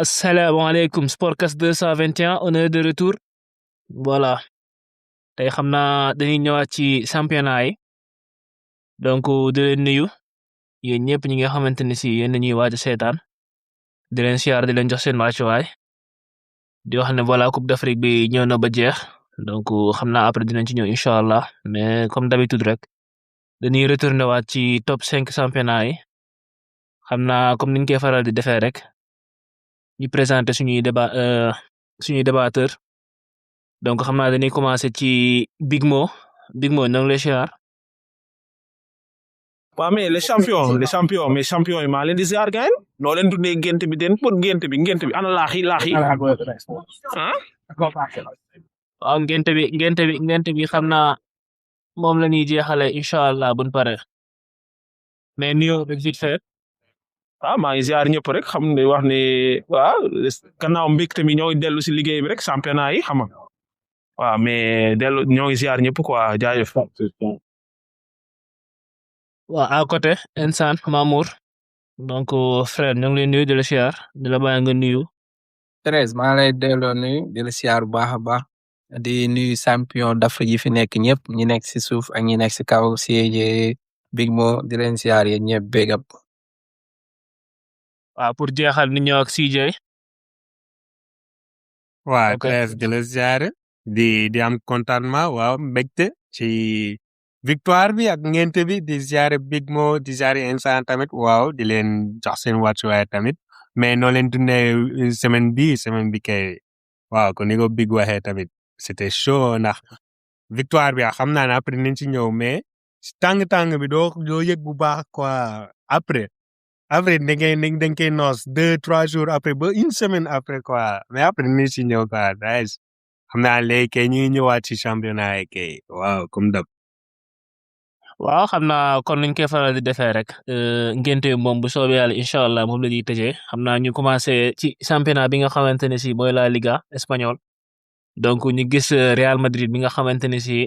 asalaamaaleykum Sportcast 221 on est de retour voilà tey xam naa dañuy ñëwaat ci championnat yi donc di leen nuyu yéen ñëpp ñi nga xamante ne si yéen ñuy waaj a seetaan di leen siyaar di leen jox seen wàccuwaay di wax ne voilà Coupe d'Afrique bi ñëw na ba jeex donc xam naa après dinañ ci ñëw incha allah mais comme d'habitude rek dañuy retourné waat ci top 5 championnat yi xam naa comme niñ koy faral di defee rek ñu présenter suñuy débatteur donc xam naa dañuy commencer ci Big Mo ñoo ngi lay siyaar. waaw mais les champions yi maa leen di ziar gaay noo leen dundee gént bi gént bi ana laax yi ah waaw ngénte bi xam naa moom la ñuy jeexale incha allah buñ pare mais nuyoo rek vite fait. maa ngi ziar ñëpp rek xam ne wax ne waaw gannaaw mbégte mi ñoo dellu si liggéey bi rek championnat yi xam nga waaw mais dellu ñoo ngi ziar ñëpp quoi jaajëf. waaw à côté Insan Mamour donc frère ñoo ngi lay nuyu di la siyaar di la bàyyi nga nuyu. Thérèse maa lay delloo nuyu di la siyaar bu baax a baax di nuyu champion d'Afrique yi fi nekk ñëpp ñi nekk si suuf ak ñi nekk si kaw siège Big Mo di leen siyaar yéen ñëpp big up. waaw pour jeexal ni ñëw ak CJ. waaw Thérèse di la siyaar di am contentement waaw mbégte ci victoire bi ak ngénte bi di ziare Big Mo di ziare Insan tamit waaw di leen jox seen wàccuwaay tamit mais noo leen dundee semaine bi kay waaw kon ni ko Big waxee tamit c'était chaud ndax victoire bi xam naa ne après nañ ci ñëw mais tàng bi doo yëg bu baax quoi après dañ koy noos 2-3 jours après ba une semaine après quoi mais après nañ ci ñëw quoi xam naa léegi kay ñu ngi ñëwaat ci championnat yi kay waaw comme d'hab. waaw xam naa kon niñ koy faral di defee rek ngénte moom bu soobee yàlla incha allah moom la ñuy tëjee xam naa ñu commencé ci championnat bi nga xamante ne si mooy la Liga espagnol donc ñu gis Real Madrid bi nga xamante ne si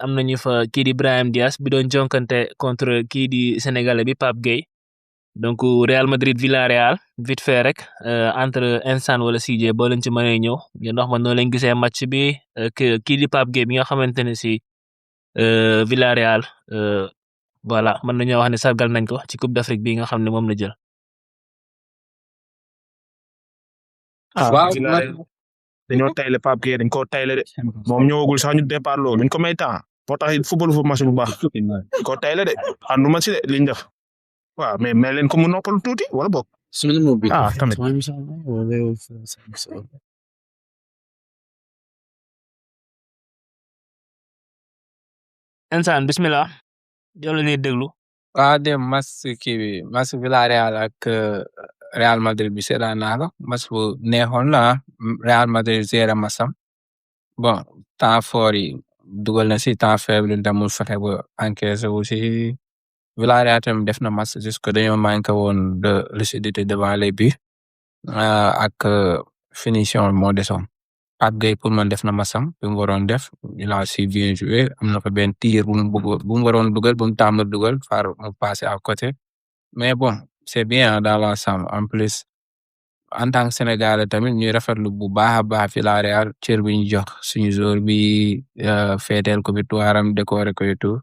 am nañu fa kii di Brahim Diaz bi doon jonkante contre kii di sénégalais bi Pape Gueye donc Real Madrid Villarreal vite fait rek entre Insan wala CJ boo leen ci mënee ñëw ngeen wax ma noo leen gisee match bi kii di Pape Gueye bi nga xamante ne si. Villarreal voilà mën nañoo wax ne sargal nañ ko ci Coupe d'Afrique bi nga xam ne moom la jël. waaw dañoo tayle Pape Gueye dañ koo tayle de moom ñëwagul sax ñu départ loolu dañ ko may temps moo tax football fu match bu baax dañ koo tayle de ànduma ci de liñ def waaw mais may leen ko mu noppal tuuti wala boog. tamit. Insan bismillah yow la ñuy déglu. waaw dem match Villarreal ak Real Madrid bi seetaan naa ko match bu neexoon la Real Madrid zéro masam bon temps fort yi dugal na si temps faible demul fexe ba encaissé wu si Villarreal tamit def na match jusque dañoo manqué woon de lucidité devant les buts ak finition moo desoon. Pape Gueye pour man def na masam bi mu waroon def il a si bien joué am na fa benn tir bu mu waroon dugal bu mu tàmm dugal far mu passé à côté mais bon c'est bien dans l'ensemble en plus en tant que Sénégalais tamit ñuy rafetlu bu baax a baax Villarreal cër bi ñu jox suñu joueur bi féeteel ko victoire am décoré ko et tout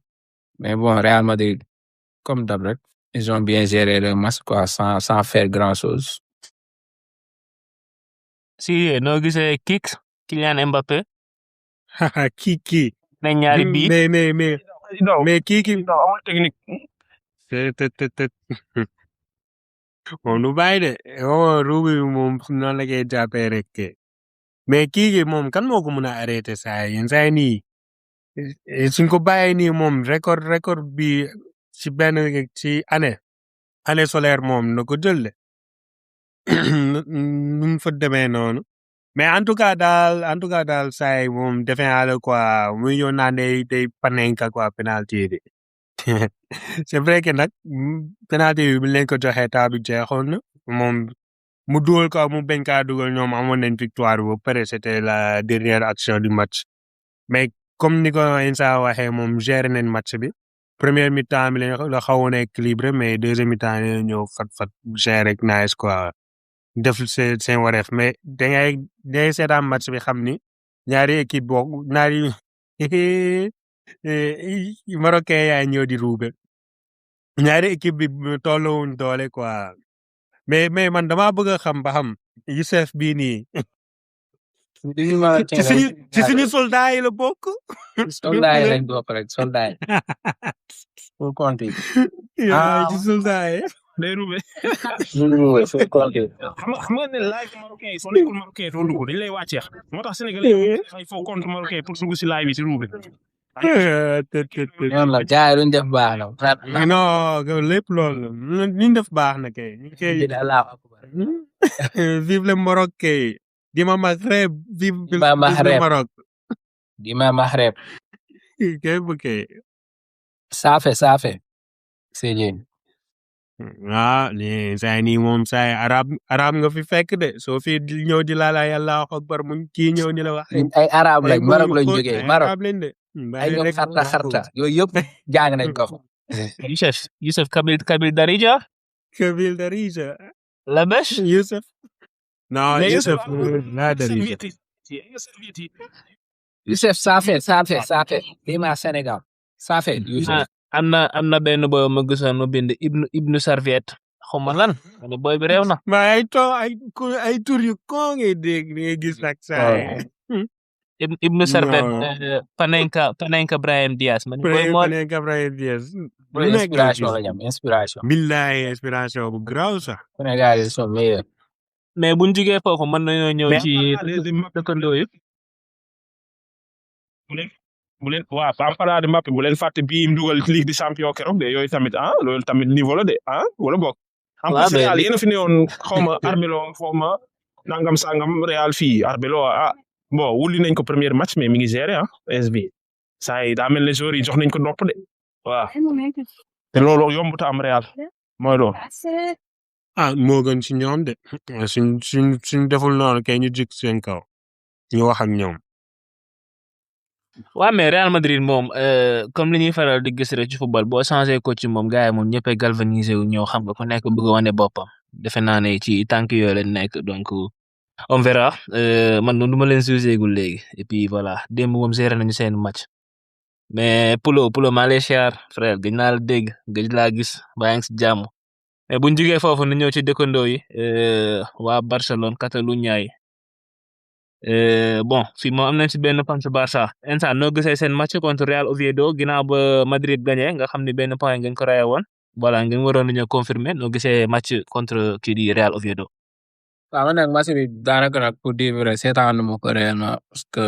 mais bon Real Madrid comme d'hab rek ils ont bien géré le match quoi sans faire grand chose. si noo gisee Kylian Mbappé. kii. ne ñaari bii mais kii. amul technique. moom du bàyyi de ruubi moom noonu la koy jàppee rek mais kii moom kan moo ko mën a arrêté saa yéen saa nii suñ ko bàyyee nii moom record bi ci année solaire moom na ko jël de nu mu fa demee noonu mais en tout cas daal saa yi moom defe naa la quoi muy yoon naa day panenka quoi penalty bi c'est vrai que nag penalty bi leen ko joxee temps bi jeexoon na moom mu dugal ko mu bañ kaa dugal ñoom amoon nañ victoire ba pare c'était la dernière action du match mais comme ni ko Insa waxee moom géré nañ match bi première mi-temps bi la xawoon équilibré mais deuxième mi-temps yi ñëw fat géré nice quoi def seen wareef mais dangay seetaan match bi xam ni ñaari équipe bokk ñaari Marocain yaay ñëw di ruube ñaari équipe bi tolluwuñ doole quoi mais man damaa bëgg a xam ba xam Youssef bii nii ci suñu soldat yi la bokk. soldat yi lañ bokk rek soldat yi. pour compter. ci soldat yi. day ruube. pour compter. xam nga ne live marocain yi soo nekkul marocain yi doo dugg dañ lay wàcceex moo tax sénégalais ay faux compte marocain pour dugg si live bi si ruube. ñoom la gars yi duñ def baax na. non lépp loolu ñu def baax na kay. vive le Marocain. Dima Maghreb. Vive le Maroc. Dima Maghreb. kay. Safe. Sëñ lii saa nii moom saa arab nga fi fekk de soo fi ñëw di laala yàlla akbar mu kii ñëw ni la wax. ay arab lañ Maroc lañ jógee Maroc arab lañ de. ay ñoom xarta yooyu yëpp jàng nañ ko fa. Youssef Kabil Darija. Kabil Darija. Lamesh. Youssef. non Youssef naa Darija. Youssef Safe. Dima Sénégal. Safe Youssef. am na benn boy ma gisoon mu bind Ibnu Serviette xaw ma lan ne boy bi réew na. mais ay tur yu ko ngay dégg ngay gis nag saa Ibnu Serviette Panenka Brahim Diaz man boy moo Panenka Brahim Diaz. inspiration la ñam inspiration. billahi inspiration bu graw sax. Sénégal ils sont meilleurs. mais buñ jugee foofu mën nañoo ñëw ci dëkkandoo yi. bu leen waaw en parlant de Mbappé bu leen fàtte bii mu dugal Ligue des Champions keroog de yooyu tamit loolu tamit niveau la de wala boog. en plus Real yéen a fi newoon xaw ma Arbelo xaw ma nangam sangam Real fii Arbelo bon wuli nañ ko premier match mais mi ngi géré PSV saa yi daa mel ne joueurs yi jox nañ ko nopp de waaw te loolu yombut a am Real mooy loolu. moo gën ci ñoom de suñ deful noonu kay ñu jig seen kaw ñu wax ak ñoom. waaw mais Real Madrid moom comme li ñuy faral di gis rek ci football boo changé coach moom gars yi moom ñëpp a galvanisé wu ñëw xam nga ku nekk bëgg a wane boppam defe naa ne ci tànk yooyu lañ nekk donc on verra man du ma leen jugé gul léegi et puis voilà démb moom géré nañu seen match mais Pulo maa lay siyaar frère gëj naa la dégg gëj laa gis baa ngi si jàmm mais buñ jugee foofu na ñëw ci dëkkandoo yi waa Barcelone Catalunya yi. bon fii moom am nañ ci benn punch Barça instant noo gisee seen match contre Real Oviedo ginnaaw ba Madrid gagné nga xam ni benn point ngeen ko raye woon voilà ngeen waroon nañu confirmer noo gisee match contre kii di Real Oviedo. waaw man nag match bi daanaka nag pour dire vrai seetaanu ma ko réellement parce que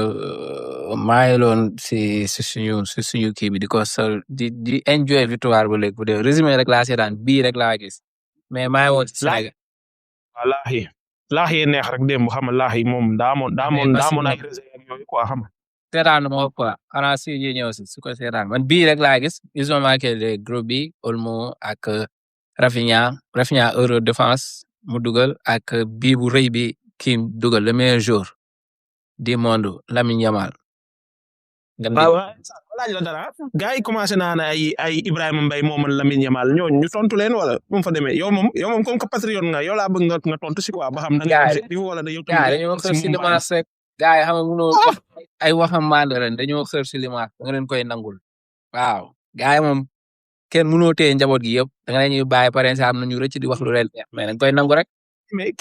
maa ngi loon si suñu kii bi di ko sol di enjoy victoire bu léegi bu dee résumé rek laa seetaan bii rek laa gis mais maa ngi woon si Sénégal. wallaahi. laax yi neex rek démb xam nga laax yi moom daa amoon ay réserve yooyu quoi xam nga. seetaan ma ko quoi xanaa si ñuy ñëw si su ko seetaan man bii rek laa gis ils ont marqué les gros bi Olmo ak Rafinha euro défense mu dugal ak bii bu rëy bi kii dugal le meilleur joueur du monde Lamine Yamal. waaw laaj la dara gars yi commencé naan ay Ibrahima Mbaye moomal Lamine Yamal ñooñu ñu tontu leen wala bu mu fa demee yow moom comme que patriote nga yow laa bëgg nga tontu si quoi ba xam da nga wala da yow tamit dañoo xër si limaas rek gars yi xam nga mënoo wax ay waxam mande ren dañoo xër si limaas nga leen koy nangul waaw gars yi moom kenn mënoo téye njaboot gi yëpp da nga leen ñuy bàyyi par exemple am na ñu rëcc di wax lu leen neex mais dañ koy nangu rek. mais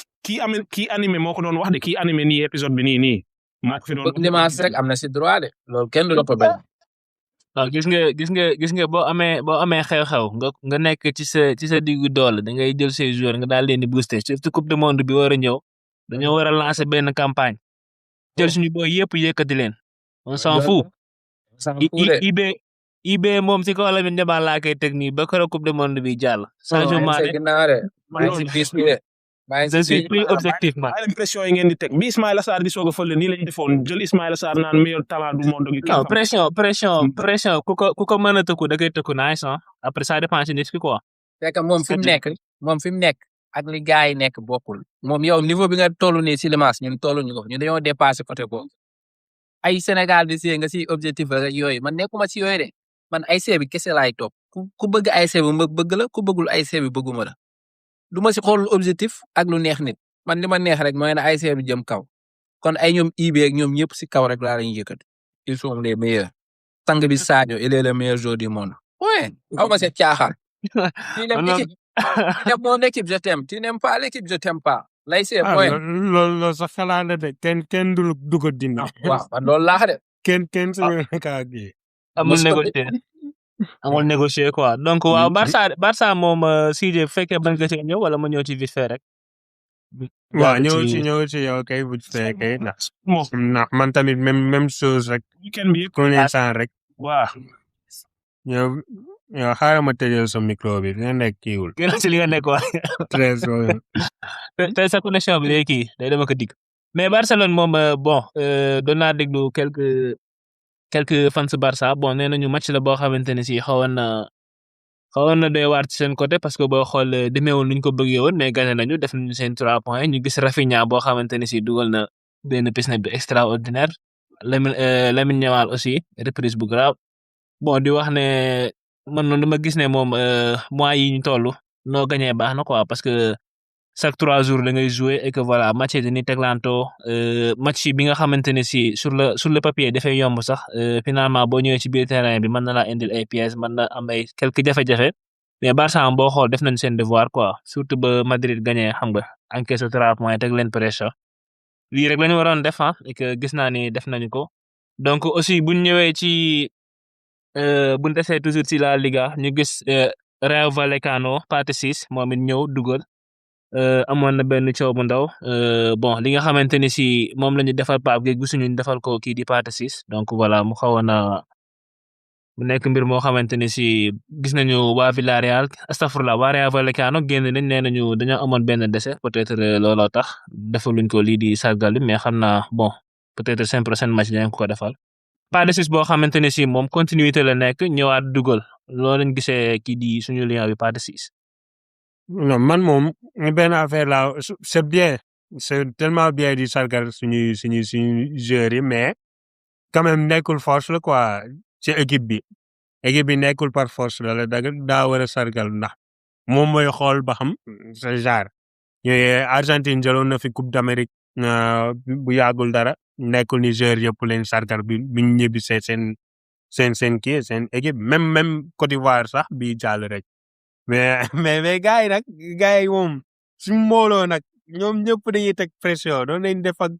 kii animé moo ko doon wax de kii animé nii épisode bi nii maa ko fi doon limaas rek am na si droit de loolu kenn du la ko bañ. waaw gis nga boo amee xew-xew nga nekk ci sa diggu doole da ngay jël say joueurs nga daal leen di booster surtout coupe du monde bi war a ñëw dañoo war a lancer benn campagne jël suñu boy yëpp yëkkati leen on s'en fout. IB moom si kaw Lamine Yamal laa koy teg nii ba keroog coupe du monde bi jàll. changement je suis plus objectivement. ay impression yi ngeen di teg bi Ismaïla Sarr di soog a fële nii lañ defoon jël Ismaïla Sarr naan meilleur talent du monde gi. non pression ku ko mën a tëkku da koy tëkku nice après ça dépend ci nit ki quoi. fekk moom fi mu nekk ak li gars yi nekk bokkul moom yow niveau bi nga toll nii si limaas ñun tolluñu ko ñun dañoo dépassé côté boobu ay Sénégal di si nga si objectif rek yooyu man nekkuma si yooyu de man ay bi kese laay topp ku bëgg ay bi bëgg la ku bëggul ay bi bëgguma la. du ma si xool objectif ak lu neex nit man li ma neex rek mooy ne ASC bi jëm kaw kon ay ñoom IB ak ñoom ñëpp si kaw rek laa lañuy yëkkati ils sont les meilleurs sang bi Sadio il est le meilleur joueur du monde ouais aw ma seet caaxaan tu n'aimes l'équipe tu n'aimes mon équipe je t'aime tu n'aimes pas l'équipe je t'aime pas lay see ah point loolu sax xalaat la de kenn du ko dindi. waaw man loolu laa de kenn suñu kaa gi. amul négocier amul négocier quoi donc waaw Barça moom CJ bu fekkee bañ nga ci ñëw wala ma ñëw ci vite fait rek. waaw ñëw ci yow kay bu fekkee ndax man tamit même chose rek. weekend bi pour l'instant rek. waaw. yow xaaral ma tëjee sa micro bi nga nekk kiiwul. gën ci li nga nekk waa. très tey sa connexion bi day kii day dama ko dig. mais Barcelone moom bon doon naa déglu quelques fans Barça bon nee nañu match la boo xamante ne si xawoon na doy waar ci seen côté parce que boo xool demeewul nuñ ko bëggee woon mais gagné nañu def nañu seen 3 points ñu gis Rafinha boo xamante ne si dugal na benn piste bu extraordinaire Lamine Yamal aussi reprise bu grave bon di wax ne man noonu dama gis ne moom mois yi ñu toll noo gagné baax na quoi parce que chaque 3 jours da ngay jouer et que voilà match yi dañuy teglanto match bi nga xamante ne si sur le papier dafay yomb sax finalement boo ñëwee ci biir terrain bi mën na laa indil ay pièces mën na am ay quelques jafe-jafe mais Barça boo xool def nañ seen devoir quoi surtout ba Madrid gagné xam nga encaissé 3 points teg leen pression lii rek la ñu waroon def et que gis naa ni def nañu ko donc aussi buñ ñëwee ci buñ desee toujours ci la Liga ñu gis Rayo Vallecano partie 6 moom it ñëw dugal. amoon na benn coow bu ndaw bon li nga xamante ni si moom la ñu defal Pape Gueye gisuñu ñu defal ko kii di Pathé Ciss donc voilà mu xawoon na mu nekk mbir moo xamante ni si gis nañu waa Villarreal astafurlah waa Rayo Vallecano génn nañ nee nañu dañoo amoon benn décès peut-être looloo tax defaluñ ko lii di sargal mais xam naa bon peut-être seen prochain match dañ ko defal. Pathé Ciss boo xamante ni si moom continuité la nekk ñëwaat dugal loolu lañ gisee kii di suñu lion bi Pathé Ciss. non man moom benn affaire la c'est bien c'est tellement bien di sargal suñuy joueurs yi mais quand même nekkul force la quoi ci équipe bi nekkul par force la daa war a sargal ndax moom mooy xool ba xam sa genre Argentine jëloon na fi Coupe d'Amérique bu yàggul dara nekkul ni joueurs yëpp leen sargal bi ñu ñibbi seen kii seen équipe même Côte d'Ivoire sax bi jàll rek. mais gars yi moom suñu mbooloo nag ñoom ñëpp dañuy teg pression noonu lañ def ak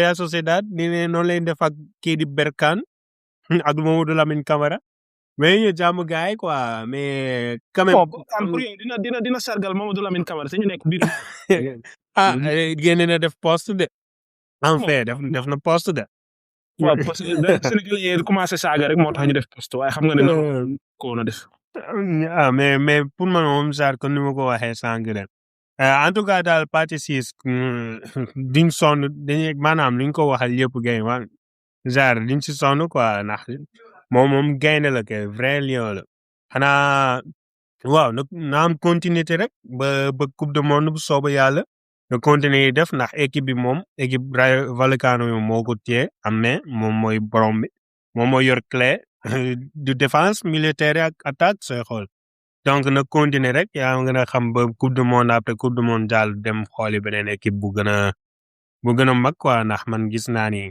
Real Sociedad noonu lañ def ak kii di Berkane ak Mamadou Lamine Camara mais ñu jàmm gars yi quoi mais quand même. pour yow dina sargal Mamadou Lamine Camara te ñu nekk biir. génne na def poste de. en fait def na poste de. waaw parce que Sénégal yi commencé saaga rek moo tax ñu def poste waaye xam nga ne ko na def. mais pour man moom genre comme ni ma ko waxee sànq rek en tout cas daal partie 6 diñ sonn dañuy maanaam li ñu ko waxal yëpp gain wa genre diñ si sonn quoi ndax moom gaynde la kay vrai lion la xanaa waaw na am continuité rek ba coupe du monde bu sooba yàlla na continuer def ndax équipe Rayo Vallecano moo ko téye am ne moom mooy borom bi moom mooy yor clé de défense militaire ak attaque sooy xool donc na continuer rek yaa nga xam ba coupe du monde après coupe du monde daal dem xooli beneen équipe bu gën a mag quoi ndax man gis naa ni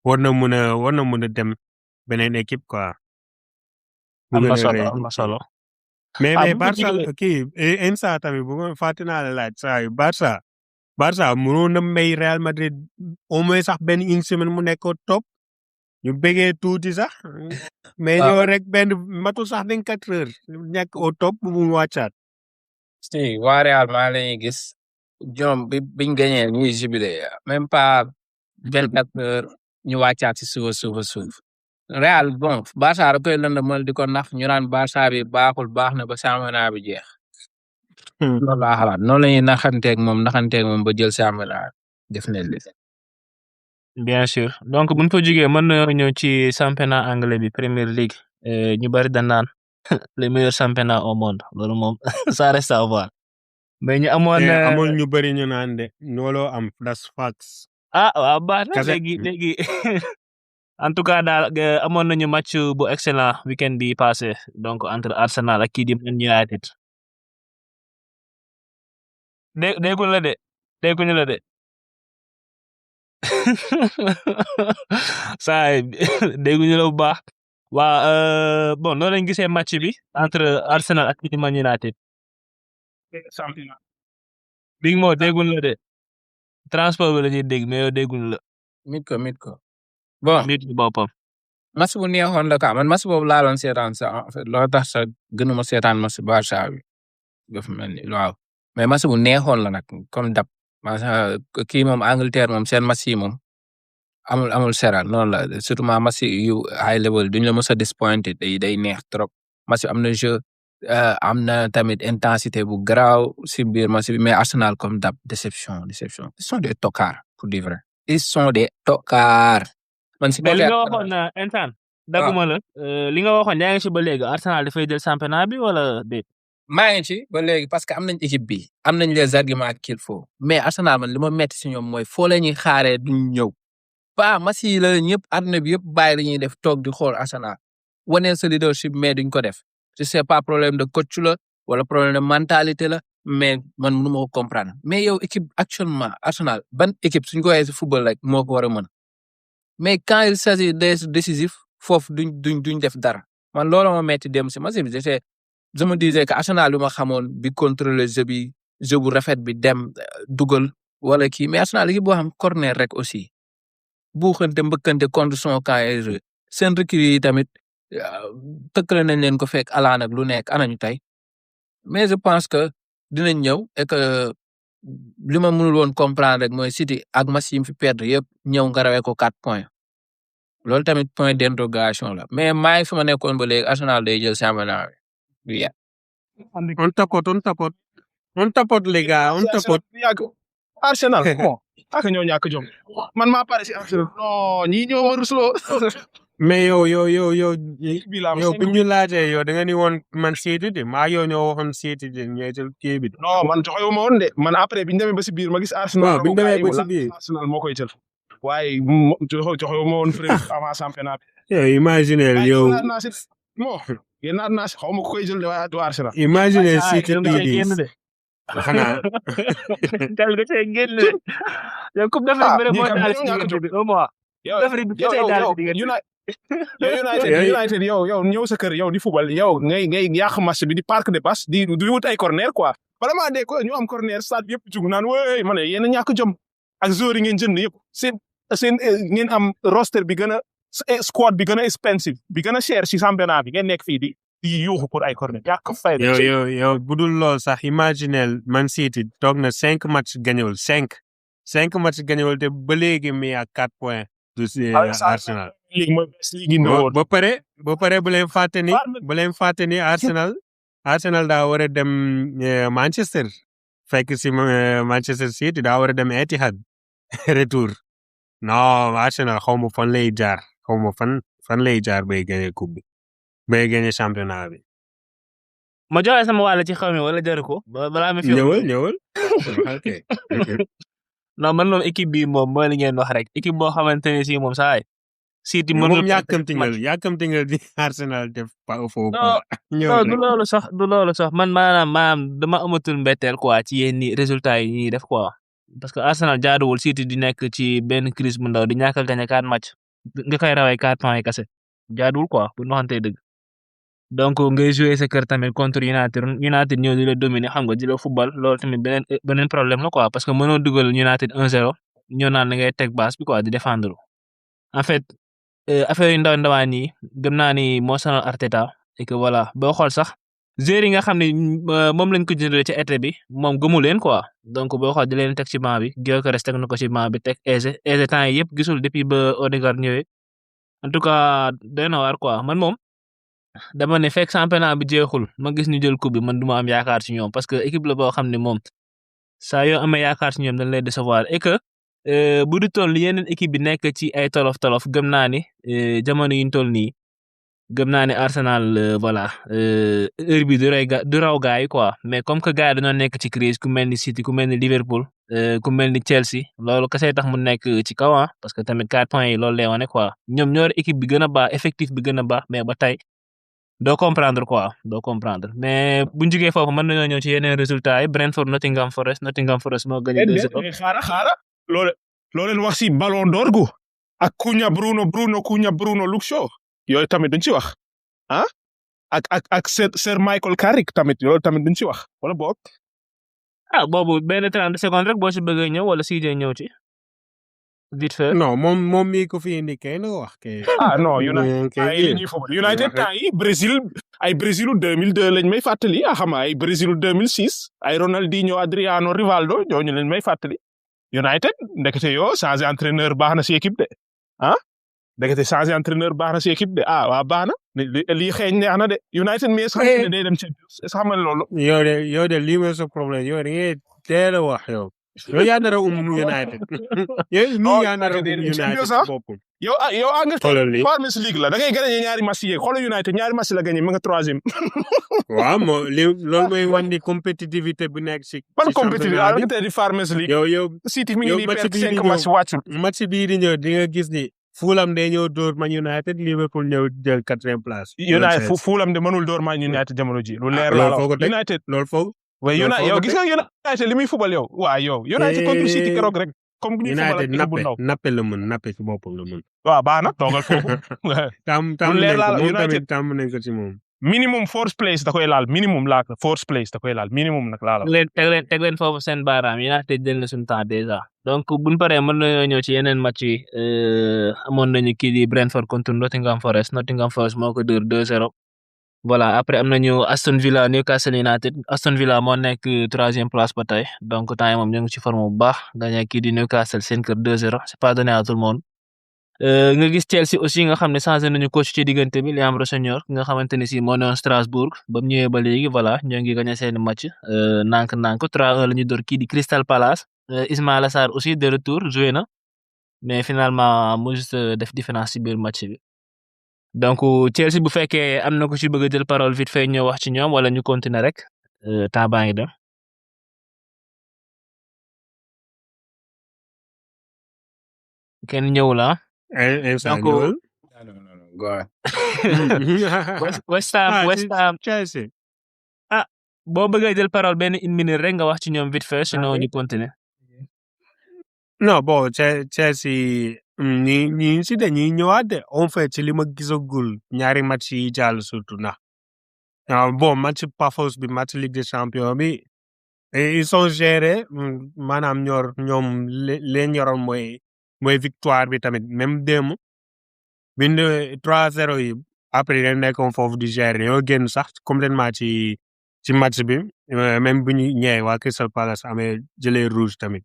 war na mën a dem beneen équipe quoi. am na solo mais Barça kii Insa tamit bu ma fàtte naa la laaj saa yu Barça mënoon na may Real Madrid au moins sax benn une semaine mu nekk top. ñu bëggee tuuti sax mais ñoo rek benn matul sax 24 heures nekk au top bu mu wàccaat. si waa Real maa lañuy gis ñoom biñ gagné ñuy jubilé même pas 24 heures ñu wàccaat si suuf Real bon Barça da koy lëndëmal di ko nax ñu naan Barça bi baaxul baax na ba championnat bi jeex. loolu laa xalaat noonu la ñuy naxanteeg moom ba jël championnat def nañ li. bien sûr donc buñ fa jógee mën na ñëw ci championnat anglais bi Premier League ñu bari dañ naan le meilleur championnat au monde loolu moom ça reste à voir mais ñu amoon ñu bari ñu naan de looloo am das facts waaw baax na léegi en tout cas daal amoon nañu match bu excellent weekend bi passé donc entre Arsenal ak kii di Man United déggul la de dégguñu la de saa dégguñu la bu baax waa bon noonu lañ gisee match bi entre Arsenal ak Man United championnat Big Mo dégguñu la de transport bi la ñuy dégg mais yow dégguñu la mit ko bon nit ñi boppam match bu neexoon la ka man match boobu laa doon seetaan sax en fait loolu tax sax gënuma seetaan match Barça bi dafa mel ni waaw mais match bu neexoon la nag comme dab kii moom Angleterre moom seen match yi moom amul seral noonu la surtout match yu high level duñ la mës a disappointé day neex trop match am na jeu am na tamit intensité bu garaaw si biir match bi mais Arsenal comme dab déception ils sont des tocards pour dire vrai ils sont des tocards man si mais li nga waxoon na instant daguma la li nga waxoon yaa ngi ci ba léegi Arsenal dafay jël championnat bi wala déet maa ngi ci ba léegi parce que am nañ équipe bi am nañ les arguments qu'il faut mais Arsenal man li ma metti si ñoom mooy foo la ñuy xaaree duñ ñëw ba match yi la ñëpp àdduna bi yëpp bàyyi la ñuy def toog di xool Arsenal wane sa leadership mais duñ ko def je sais pas problème de coach la wala problème de mentalité la mais man mënu ma ko comprendre mais yow équipe actuellement Arsenal ban équipe suñ ko waxee si football rek moo ko war a mën mais quand il s'agit des décisifs foofu duñ def dara man loolu ma metti dem si match bi je me disais que Arsenal bi ma xamoon bi contrôler jeu bu rafet bi dem dugal wala kii mais Arsenal équipe boo xam corner rek aussi buuxante mbëkkante contre son camp et jeu seen recrues yi tamit tëkkale nañ leen ko fekk alaan ak lu nekk anañu tey mais je pense que dinañ ñëw et que li ma mënul woon comprendre rek mooy City ak match yi mu fi perdre yëpp ñëw nga rawee ko 4 points loolu tamit point d'interrogation la mais maa ngi fi ma nekkoon ba léegi Arsenal day jël championnat bi yeah. On tapote les gars, on tapote. Arsenal bon ak ñoo ñàkk jom man maa pare si Arsenal non ñii ñoo ma rusloo mais yow bu ñu laajee yow da nga ni woon man City de maa yow ñoo waxoon City de ñooy jël kii bi. non man joxe wu ma woon de man après bi ñu demee ba si biir ma gis Arsenal. waaw bi ñu demee ba si biir Arsenal moo koy jël. waaye joxe wu ma woon avant championnat bi. yow imaginer yow. bon yéen naa si xaw ma ko koy jël de waaye du Arsenal. imaginer City bii xanaa. dal nga cee génn de yow coupe d'Afrique bi moo daal ci diggante bi au moins. United yow ñëw sa kër yow di football yow ngay yàq match bi di parc de passe di wut ay corner quoi vraiment de ko ñu am corner stade yëpp jug naan wéy ma ne yéen a ñàkk jom ak joueurs yi ngeen jënd yëpp seen ngeen am roster bi gën a squad bi gën a expensive bi gën a cher si championnat bi ngeen nekk fii di yuuxu pour ay corner yàq fay. yow budul lool sax imaginel Man City toog na 5 match gañewul 5 match gañewul te ba léegi mi ak 4 points. du Arsenal. ba pare bu leen fàtte ni Arsenal daa war a dem Manchester fekk si Manchester City daa war a dem Etihad retour non Arsenal xaw ma fan lay jaar fan lay jaar bay gagné coupe bi bay gagné championnat bi. ma joxe sama wàll ci xaw mi wala jaru ko balaa ma fi ñëwal ok. non man moom équipe bi moom mooy li ngeen wax rek équipe boo xamante ne si moom saa City moom yàkkamti nga di Arsenal def foofu. non du loolu sax man maanaam dama amatul mbetteel quoi ci yenn résultats yi ñuy def quoi parce que Arsenal jaaduwul City di nekk ci benn crise bu ndaw di ñàkk a gagné 4 match nga koy rawee 4 points kese jaaduwul quoi bu ñu waxantee dëgg donc ngay jouer sa kër tamit contre United ñëw di la dominer xam nga di la football loolu tamit beneen problème la quoi parce que mënoo dugal United 1-0 ñoo naan da ngay teg base bi quoi di défendre en fait affaire yu ndawaan yi gëm naa ni moo sonal Arteta et que voilà boo xool sax joueurs yi nga xam ne moom lañ ko jëndee ci été bi moom gëmu leen quoi donc boo xool di leen teg ci banc bi Gyökeres teg na ko ci banc bi teg Eze temps yi yëpp gisul depuis ba Odegaard ñëwee en tout cas doy na waar quoi man moom dama ne fekk championnat bi jeexul ma gis ñu jël coupe bi man du ma am yaakaar ci ñoom parce que équipe la boo xam ne moom saa yoo amee yaakaar ci ñoom dañ lay décevoir et que bu du toll yeneen équipe bi nekk ci ay tolof gëm naa ni jamono yi ñu toll nii gëm naa ne Arsenal voilà heure bi du raw gars yi quoi mais comme que gars yi dañoo nekk ci crise ku mel ni City ku mel ni Liverpool ku mel ni Chelsea loolu kese tax mu nekk ci kaw parce que tamit 4 points yi loolu lay wane quoi ñoom ñoo équipe bi gën a baax effectif bi gën a baax mais ba tey doo comprendre quoi doo comprendre mais buñ jugee foofu mën nañoo ñëw ci yeneen résultats yi Brentford Nottingham Forest moo gagné 2-0 xaara loo leen wax si ballon d'or gu ak Cunha Bruno Luke Shaw yooyu tamit duñ ci wax ah ak Sir Michael Carrick tamit yooyu tamit duñ ci wax wala boog. boobu benn 30 secondes rek boo ci bëggee ñëw wala CJ ñëw ci vite fait. non moom mii ko fi indi kay na wax kay. non United temps yi Brésil 2002 lañ may fàttali xam ay Brésil 2006 ay Ronaldinho Adriano Rivaldo ñooñu lañ may fàttali United ndekete yoo changé entraîneur baax na si équipe de ndekete changé entraîneur baax na si équipe de waa baax na lii xeeñ neex na de United mais sax ne day dem Champions xam nga loolu. yow de lii mooy sa problème yow da ngay teel a wax yow yaa nar a United yow yaa nar a United boppam. yow Angleterre Farmers League la da ngay gagné ñaari match yi xoolal United ñaari match la gagné ma nga 3e. waaw loolu mooy wane compétitivité bu nekk si. ban compétitivité Angleterre di Farmers League. yow City mi ngi nii perte 5 match wàccul. match bii di ñëw di nga gis ni Fulham day ñëw door Man United Liverpool ñëw jël 4e place. Fulham de mënul door Man United jamono ji lu leer la United loolu foog. waaye yow gis nga United li muy fubal yow United contre City keroog rek. comme ni United nappe la mën nappe ci boppam la mën. waaw baax na toogal foofu. tam nañ ko ci moom. minimum fourth place da koy laal minimum fourth place da koy laal minimum nag laal. teg leen foofu seen baaraam United jël na suñu temps déjà donc buñ paree mën nañoo ñëw ci yeneen match yi amoon nañu kii di Brentford contre Nottingham Forest moo ko dóor 2-0 voilà après am nañu Aston Villa Newcastle United Aston Villa moo nekk 3e place ba tey donc temps yi moom ñu ngi ci forme bu baax gagné kii di Newcastle seen kër 2-0 c'est pas donné à tout le monde. nga gis Chelsea aussi nga xam ne changé nañu coach ci diggante bi Liam Rossoneri nga xamante ne si moo newoon Strasbourg ba mu ñëwee ba léegi voilà ñoo ngi gagné seen match nànk-nànk 3-1 la ñu door kii di Crystal Palace Ismaïla Sarr aussi de retour joué na mais finalement mu juste def différence ci biir match bi donc Chelsea bu fekkee am na ko ci bëgg a jël parole vite fait ñëw wax ci ñoom wala ñu continuer rek temps baa ngi dem. kenn ñëwul donc West Ham Chelsea. boo bëggee jël parole benn une minute rek nga wax ci ñoom vite fait sinon ñu continuer. non bon Chelsea ñi si dañuy ñëwaat de en fait ci li ma gisagul ñaari match yi jàll surtout na bon match Pafos bi match Ligue des Champions bi ils sont gérés maanaam ñoom leen ñoroon mooy victoire bi tamit même démb bind 3-0 yi après dañ nekkoon foofu di gérer yoo génn sax complètement ci match bi même bu ñu ñëwee waa Crystal Palace amee jëlee rouge tamit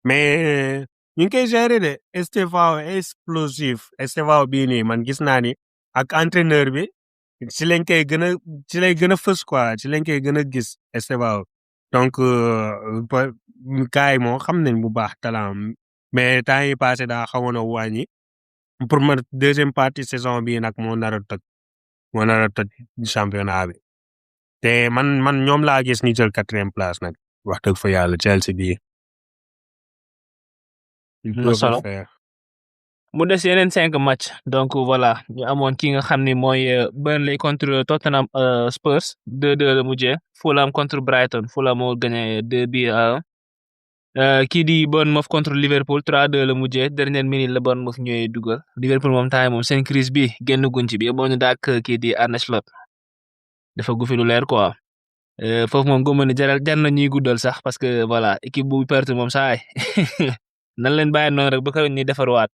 mais ñu ngi koy gérer de Estevao explosif Estevao bii nii man gis naa ni ak entraîneur bi ci lañ koy gën a fës quoi ci lañ koy gën a gis Estevao donc gars yi moo xam nañ bu baax talent mais temps yi passé daa xawoon a wàññi pour ma deuxième partie saison bii nag moo nar a toj championnat bi te man ñoom laa gis ñu jël 4e place nag wax dëgg fa yàlla Chelsea bii. mu des yeneen 5 match donc voilà ñu amoon ki nga xam ni mooy Burnley contre Tottenham Spurs 2-2 la mujjee Fulham contre Brighton Fulham moo gagné 2-1 kii di Bournemouth contre Liverpool 3-2 la mujjee dernière minute la Bournemouth ñëwee dugal Liverpool moom temps moom seen crise bi génn guñ ci bi boo ñu daak kii di Arne Slot dafa gufi lu leer quoi foofu moom gëmën ni jar na ñuy guddal sax parce que voilà équipe bu perte moom saay nan leen bàyyi noonu rek ba ko ñuy defarwaat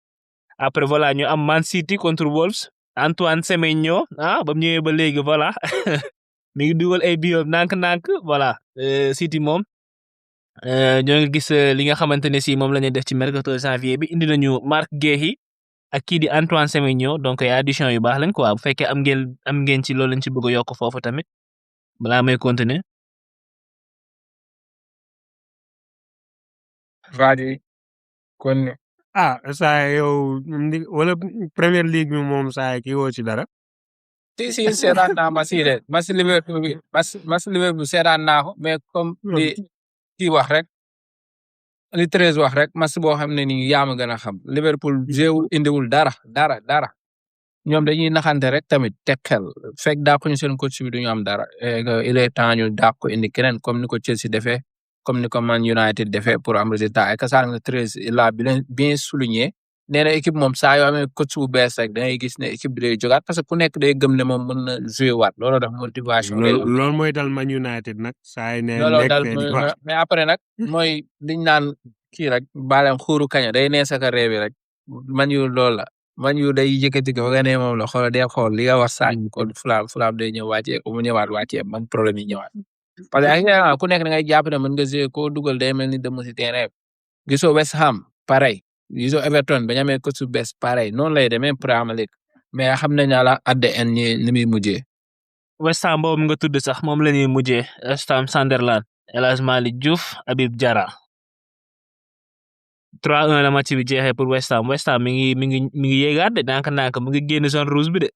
après voilà ñu am Man City contre Wolves Antoine Semenyo ba mu ñëwee ba léegi voilà mi ngi dugal ay biom nànk-nànk voilà City moom ñoo ngi gis li nga xamante ne si moom la ñuy def ci mercato janvier bi indi nañu Marc Guéhi ak kii di Antoine Semenyo donc ay addition yu baax lañ quoi bu fekkee am ngeen ci loolu lañ ci bëgg a yokk foofu tamit balaa may continuer. Vadi kon saa yow wala Premier League bi moom saa kii woo ci dara. si seetaan naa match yi de match Liverpool seetaan naa ko mais comme li kii wax rek li 13 wax rek match boo xam ne nii yaa ma gën a xam Liverpool jéewul indiwul dara ñoom dañuy naxante rek tamit teg xel fekk dàquñu seen coach bi duñu am dara il est temps ñu dàq ko indi keneen comme ni ko Chelsea defee comme ni ko Man United defee pour am résultat et que ça nga 13 il a bien souligné nee na équipe moom saa yoo amee coach bu bees rek da ngay gis ne équipe bi day jógaat parce que ku nekk day gëm ne moom mën na jouer waat loolu tax motivation. loolu mooy dal Man United nag saa yi ne loolu nekk daal fee di wax. mais après nag mooy liñ naan kii rek baaleem xuuru kaña day nee sa ka réew rek man yu loolu la man yu day yëkkati ko nga ne moom la xool day xool li nga wax sànq kon fulaam day ñëw wàccee ko mu ñëwaat wàccee man problème yi ñëwaat parce que ak ku nekk da ngay jàpp ne mën nga jouer koo dugal day mel ni dem si terrain gisoo West Ham pareil gisoo Everton ba ñu amee coach bu bees pareil noonu lay demee Premier League mais xam nañ ne la ADN ni muy mujjee. West Ham boobu nga tudd sax moom la ñuy mujjee West Ham Sunderland El Hadji Malick Diouf Habib Diarra 3-1 la match bi jeexee pour West Ham mi ngi yéegaat de ndànk-ndànk mu ngi génn zone rouge bi de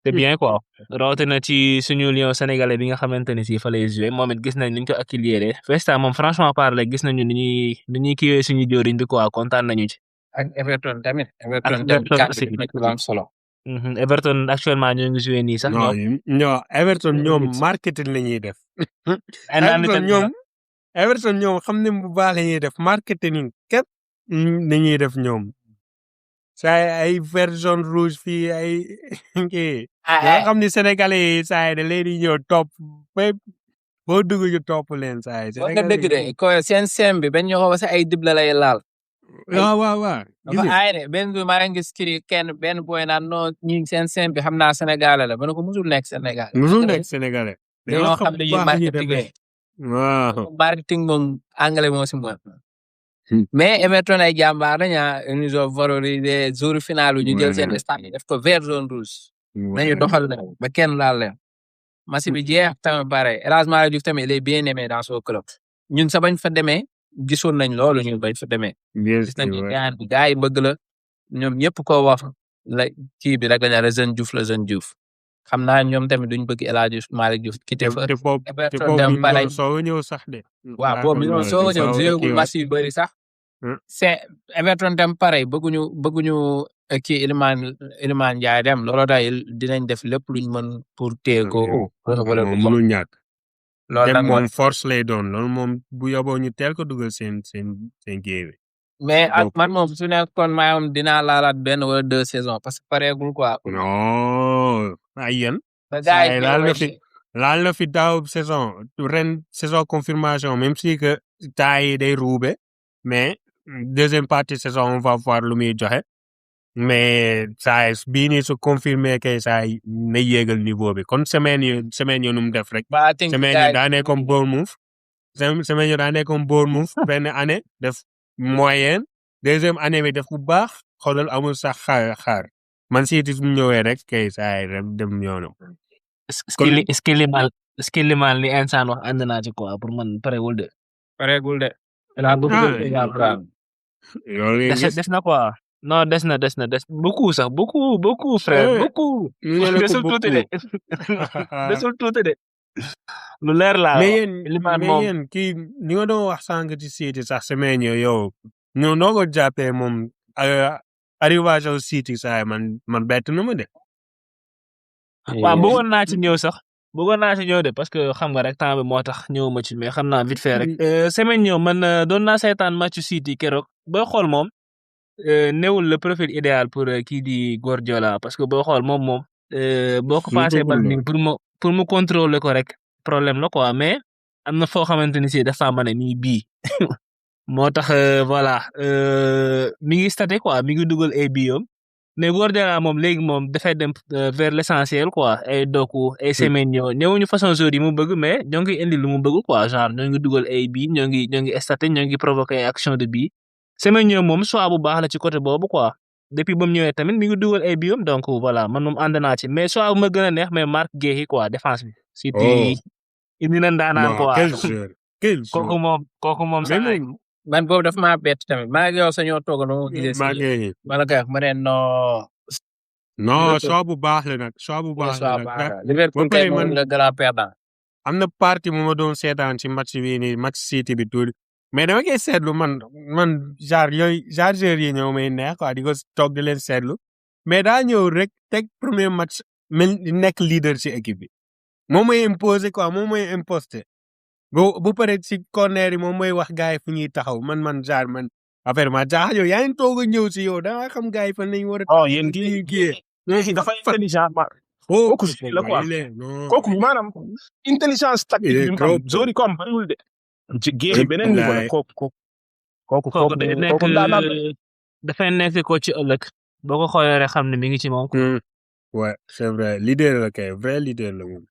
c'est bien quoi rawatina ci suñu lion sénégalais bi nga xamante ni si fa lay joué moom it gis nañ ni ñu ko accueillir West Ham moom franchement parler gis nañu ni ñuy kiiwee suñu jóoriñ bi quoi kontaan nañu ci. ak Everton tamit. aussi am solo. Everton actuellement ñoo ngi joué nii sax. non Everton ñoom marketing la ñuy def. Everton ñoom xam ne bu baax la ñuy def marketing képp la ñuy def ñoom. saa ay version rouge fii ay kii. nga xam ni sénégalais yi saa yi da leen di ñëw topp bépp boo dugg ñu topp leen saa yi. nga dëgg de ko seen bi bañ ñu ko sa ay dibla lay laal. waaw. ay de benn bi maa ngi gis kii kenn benn boy naan non ñi seen bi xam naa sénégalais la ba ne ko musul nekk sénégalais. musul nekk sénégalais. dañoo xam ne marketing waaw marketing moom anglais moo si mën. mais Everton ay jàmbaar lañ ñu doon valoriser jour final ñu jël seen stade def ko vert zone rouge. nañu doxal na ba kenn laal leen. match bi jeex tamit bare El Hadji Malick Diouf tamit il est bien aimé dans son club. ñun sa bañ fa demee gisoon nañ loolu ñun bañ fa demee. gis nañ ne gars yi bëgg la ñoom ñëpp koo wax la kii bi rek la ñu la jeune Diouf xam naa ñoom tamit duñ bëgg El Hadji Malick Diouf quitté fa. te boobu soo ñëw sax de. waaw boobu ñoom soo ñëw jéegul match yu bëri sax. c'est Everton tam pareil bëgguñu kii Iliman Ndiaye dem looloo tax dinañ def lépp luñ mën pour téye ko. mënul ñàkk. loolu dem nag moom force lay doon loolu moom bu yoboo ñu teel ko dugal seen kii bi. mais ak man moom su nekkoon maa moom dinaa laalaat benn wala 2 saisons parce que pareegul quoi. non ay yéen. laal na fi daaw saison ren saison confirmation même si que temps yi day ruube mais deuxième partie saison on va voir lu muy joxe mais saa bii nii su confirmé kay saa na yéegal niveau bi kon semaine yi nu mu def rek. semaine yi daa nekkoon Bournemouth benn année def moyenne deuxième année bi def bu baax xoolal amul sax xaar Man City su ñëwee rek kay saa dem yoonam. Skiliman li insaan wax ànd naa ci quoi pour man pareegul de. des na quoi. non des na beaucoup sax beaucoup frère beaucoup. desul tuuti de. lu leer laa. mais yéen kii ni nga doon wax sànq ci City sax semaine yow ñoo noo ko jàppee moom arrivage au City saa man bett na ma de. waaw bëggoon naa ci ñëw de parce que xam nga rek temps bi moo tax ñëwuma ci mais xam naa vite fait rek. semaine ñëw man doon naa seetaan match City keroog booy xool moom newul le profil idéal pour kii di Guardiola parce que booy xool moom boo ko passé bal ni pour mu contrôler ko rek problème la quoi mais am na foo xamante ni si dafa mën a nii bii moo tax voilà mi ngi staté quoi mi ngi dugal ay biom mais Guardiola moom léegi moom dafay dem vers l'essentiel quoi ay Doku ay Semenyo ñëwuñu façon joueur yi mu bëgg mais ñoo ngi indi lu mu bëgg quoi genre ñoo ngi dugal ay bii ñoo ngi staté ñoo ngi provoquer ay action de bii Semenyo moom choix bu baax la ci côté boobu quoi depuis ba mu ñëwee tamit mi ngi dugal ay biom donc voilà man moom ànd naa ci mais choix bu ma gën a neex mais Marc Guéhi quoi défense bi. City indi na ndaanaan quoi. quel joueur kooku moom sax man boobu dafa maa bett tamit maa ngi yow sañoo toog no gisee si wala kay ma ne non choix bu baax la nag choix bu baax la nag Liverpool tey moom la grand perdant am na partie mu ma doon seetaan ci match bi nii match City bi tuuti mais dama koy seetlu man genre joueurs yi ñëw may neex quoi di ko toog di leen seetlu mais daa ñëw rek teg premier match mel nekk leader ci équipe bi moom mooy imposer quoi moom mooy imposter bu pare ci corner yi moom mooy wax gars yi fu ñuy taxaw man genre man affaire ma jaaxal yow yaa ngi toog a ñëw ci yow da nga xam gars yi fan lañu war a. oh yéen kii dafa intelligent kooku si la quoi kooku maanaam intelligence tactique bi mu am zori ko am bariwul de ci géej beneen niveau la kooku day nekk dafay nekk ko ci ëllëg boo ko xoolee rek xam ne mi ngi ci moom. ouais c'est vrai leader la kay vrai leader la moom.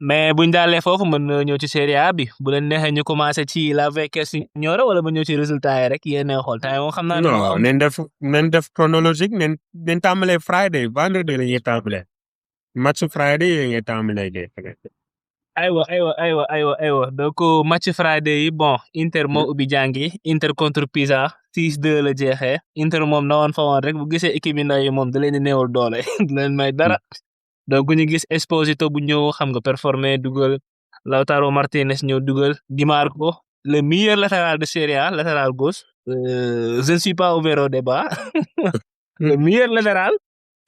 mais buñ daalee foofu mën na ñëw ci Serie A bi bu leen neexee ñu commencé ci la Vecchia Signora wala ba ñëw ci résultat yi rek yéen a xool temps moom xam naa. non nañ def chronologique nañ tàmbalee Friday vendredi la ñuy tàmbalee match Friday yi ngay tàmbalee de. aywa donc match Friday yi bon Inter moo ubbi jàngi Inter contre Pisa 6-2 la jeexee Inter moom na woon fa woon rek bu gisee équipe yi ndaw yi moom da leen di néewal doole du leen may dara. donc ñu gis Esposito bu ñëw xam nga performer dugal Lautaro Martinez ñëw dugal Di Marco le meilleur latéral de Serie A latéral gauche je ne suis pas ouvert au débat le meilleur latéral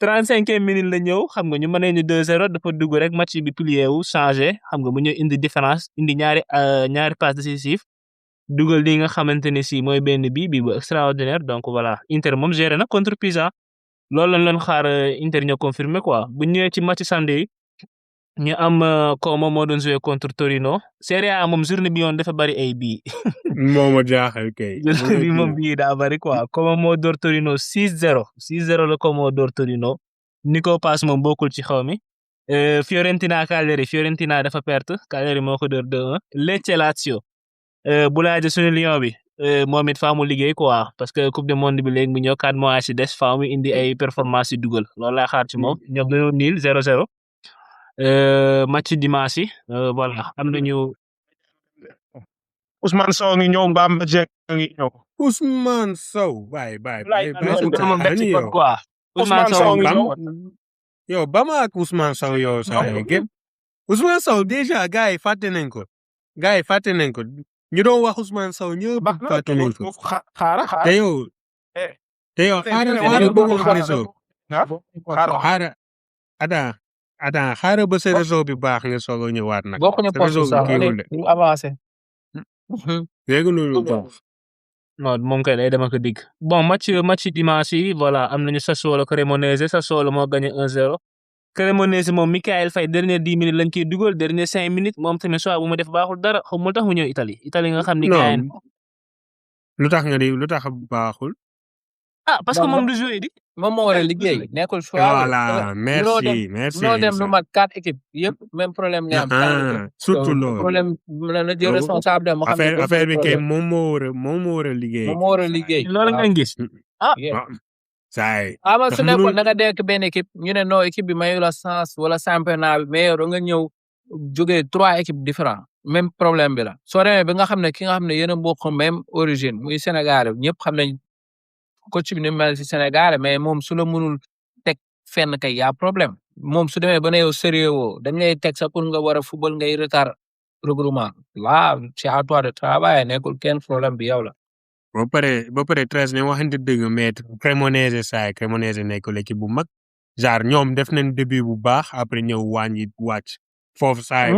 35e minute la ñëw xam nga ñu mënee ñu 2-0 dafa dugg rek match bi plié wu changé xam nga mu ñëw indi différence indi ñaari passe décisif dugal li nga xamante ne si mooy benn bi bu extraordinaire donc voilà Inter moom géré na contre Pisa. loolu lañ leen xaar Inter ñoo confirmé quoi bu ñëwee ci match samedi ñu am Como moo doon joué contre Torino Serie A moom journée bi yoon dafa bari ay bii. moo ma jaaxal kay. journée bi moom bii daa bari quoi Como moo door Torino 6-0 la Como door Torino Nico Pass moom bokkul ci xaw mi Fiorentina Cagliari dafa perte Cagliari moo ko door 2-1 Lecce Lazio bu laajee suñu Lion bi. moom it faa mu liggéey quoi parce que coupe du monde bi léegi mu ñëw 4 mois ci des faa mu indi ay performance yu dugal loolu laa xaar ci moom ñoom dañoo niil 0-0 match dimanche yi voilà am nañu Ousmane Sow ngi ñëw Bamba Dieng ngi ñëw. Ousmane Sow bye. Ousmane Sow ngi ñëw. yow ba ma ak Ousmane Sow yow sax Ousmane Sow déjà gars yi fàtte nañ ko ñu doon wax Ousmane Sow ñëpp fàtte nañ ko xaaral te yow xaaral ba sa réseau bi baax nga soog a ñëwaat nag. bokkuñu poste sax ñu avancé. léegi loolu non moom kay day dem ak digg bon match dimanche yi voilà am nañu Sassuolo Cremonese Sassuolo moo gagné 1-0 Cremonese moom Mikayil Faye dernier 10 minutes lañ koy dugal dernier 5 minutes moom tamit soit bu mu def baaxul dara xamul tax mu ñëw Italie nga xam ni. non lu tax baaxul. parce que moom du joué di. moom moo war a liggéey nekkul choix. voilà merci. munoo dem lu mat 4 équipes yëpp même problème nga am. surtout loolu problème la jël responsable dem. affaire bi kay moom moo war a liggéey. moom moo war a liggéey. loolu nga gis. saay ama su nekkoon da nga dekk benn équipe ñu ne non équipe bi mayu la chance wala championnat bi mais yow nga ñëw jógee 3 équipes différents même problème bi la soo demee ba nga xam ne ki nga xam ne yéen a bokk même origine muy Sénégal ñëpp xam nañ coach bi ni mel ci Sénégal mais moom su la mënul teg fenn kay y'a problème moom su demee ba ne yow sérieux woo dañ lay teg sa pour nga war a football ngay retard regroupement là c'est à toi de travailler nekkul kenn problème bi yow la. ba pare 13 ne waxante dëgg mais Cremonese nekk l'équipe bu mag genre ñoom def nañ début bu baax après ñëw wàcc foofu saay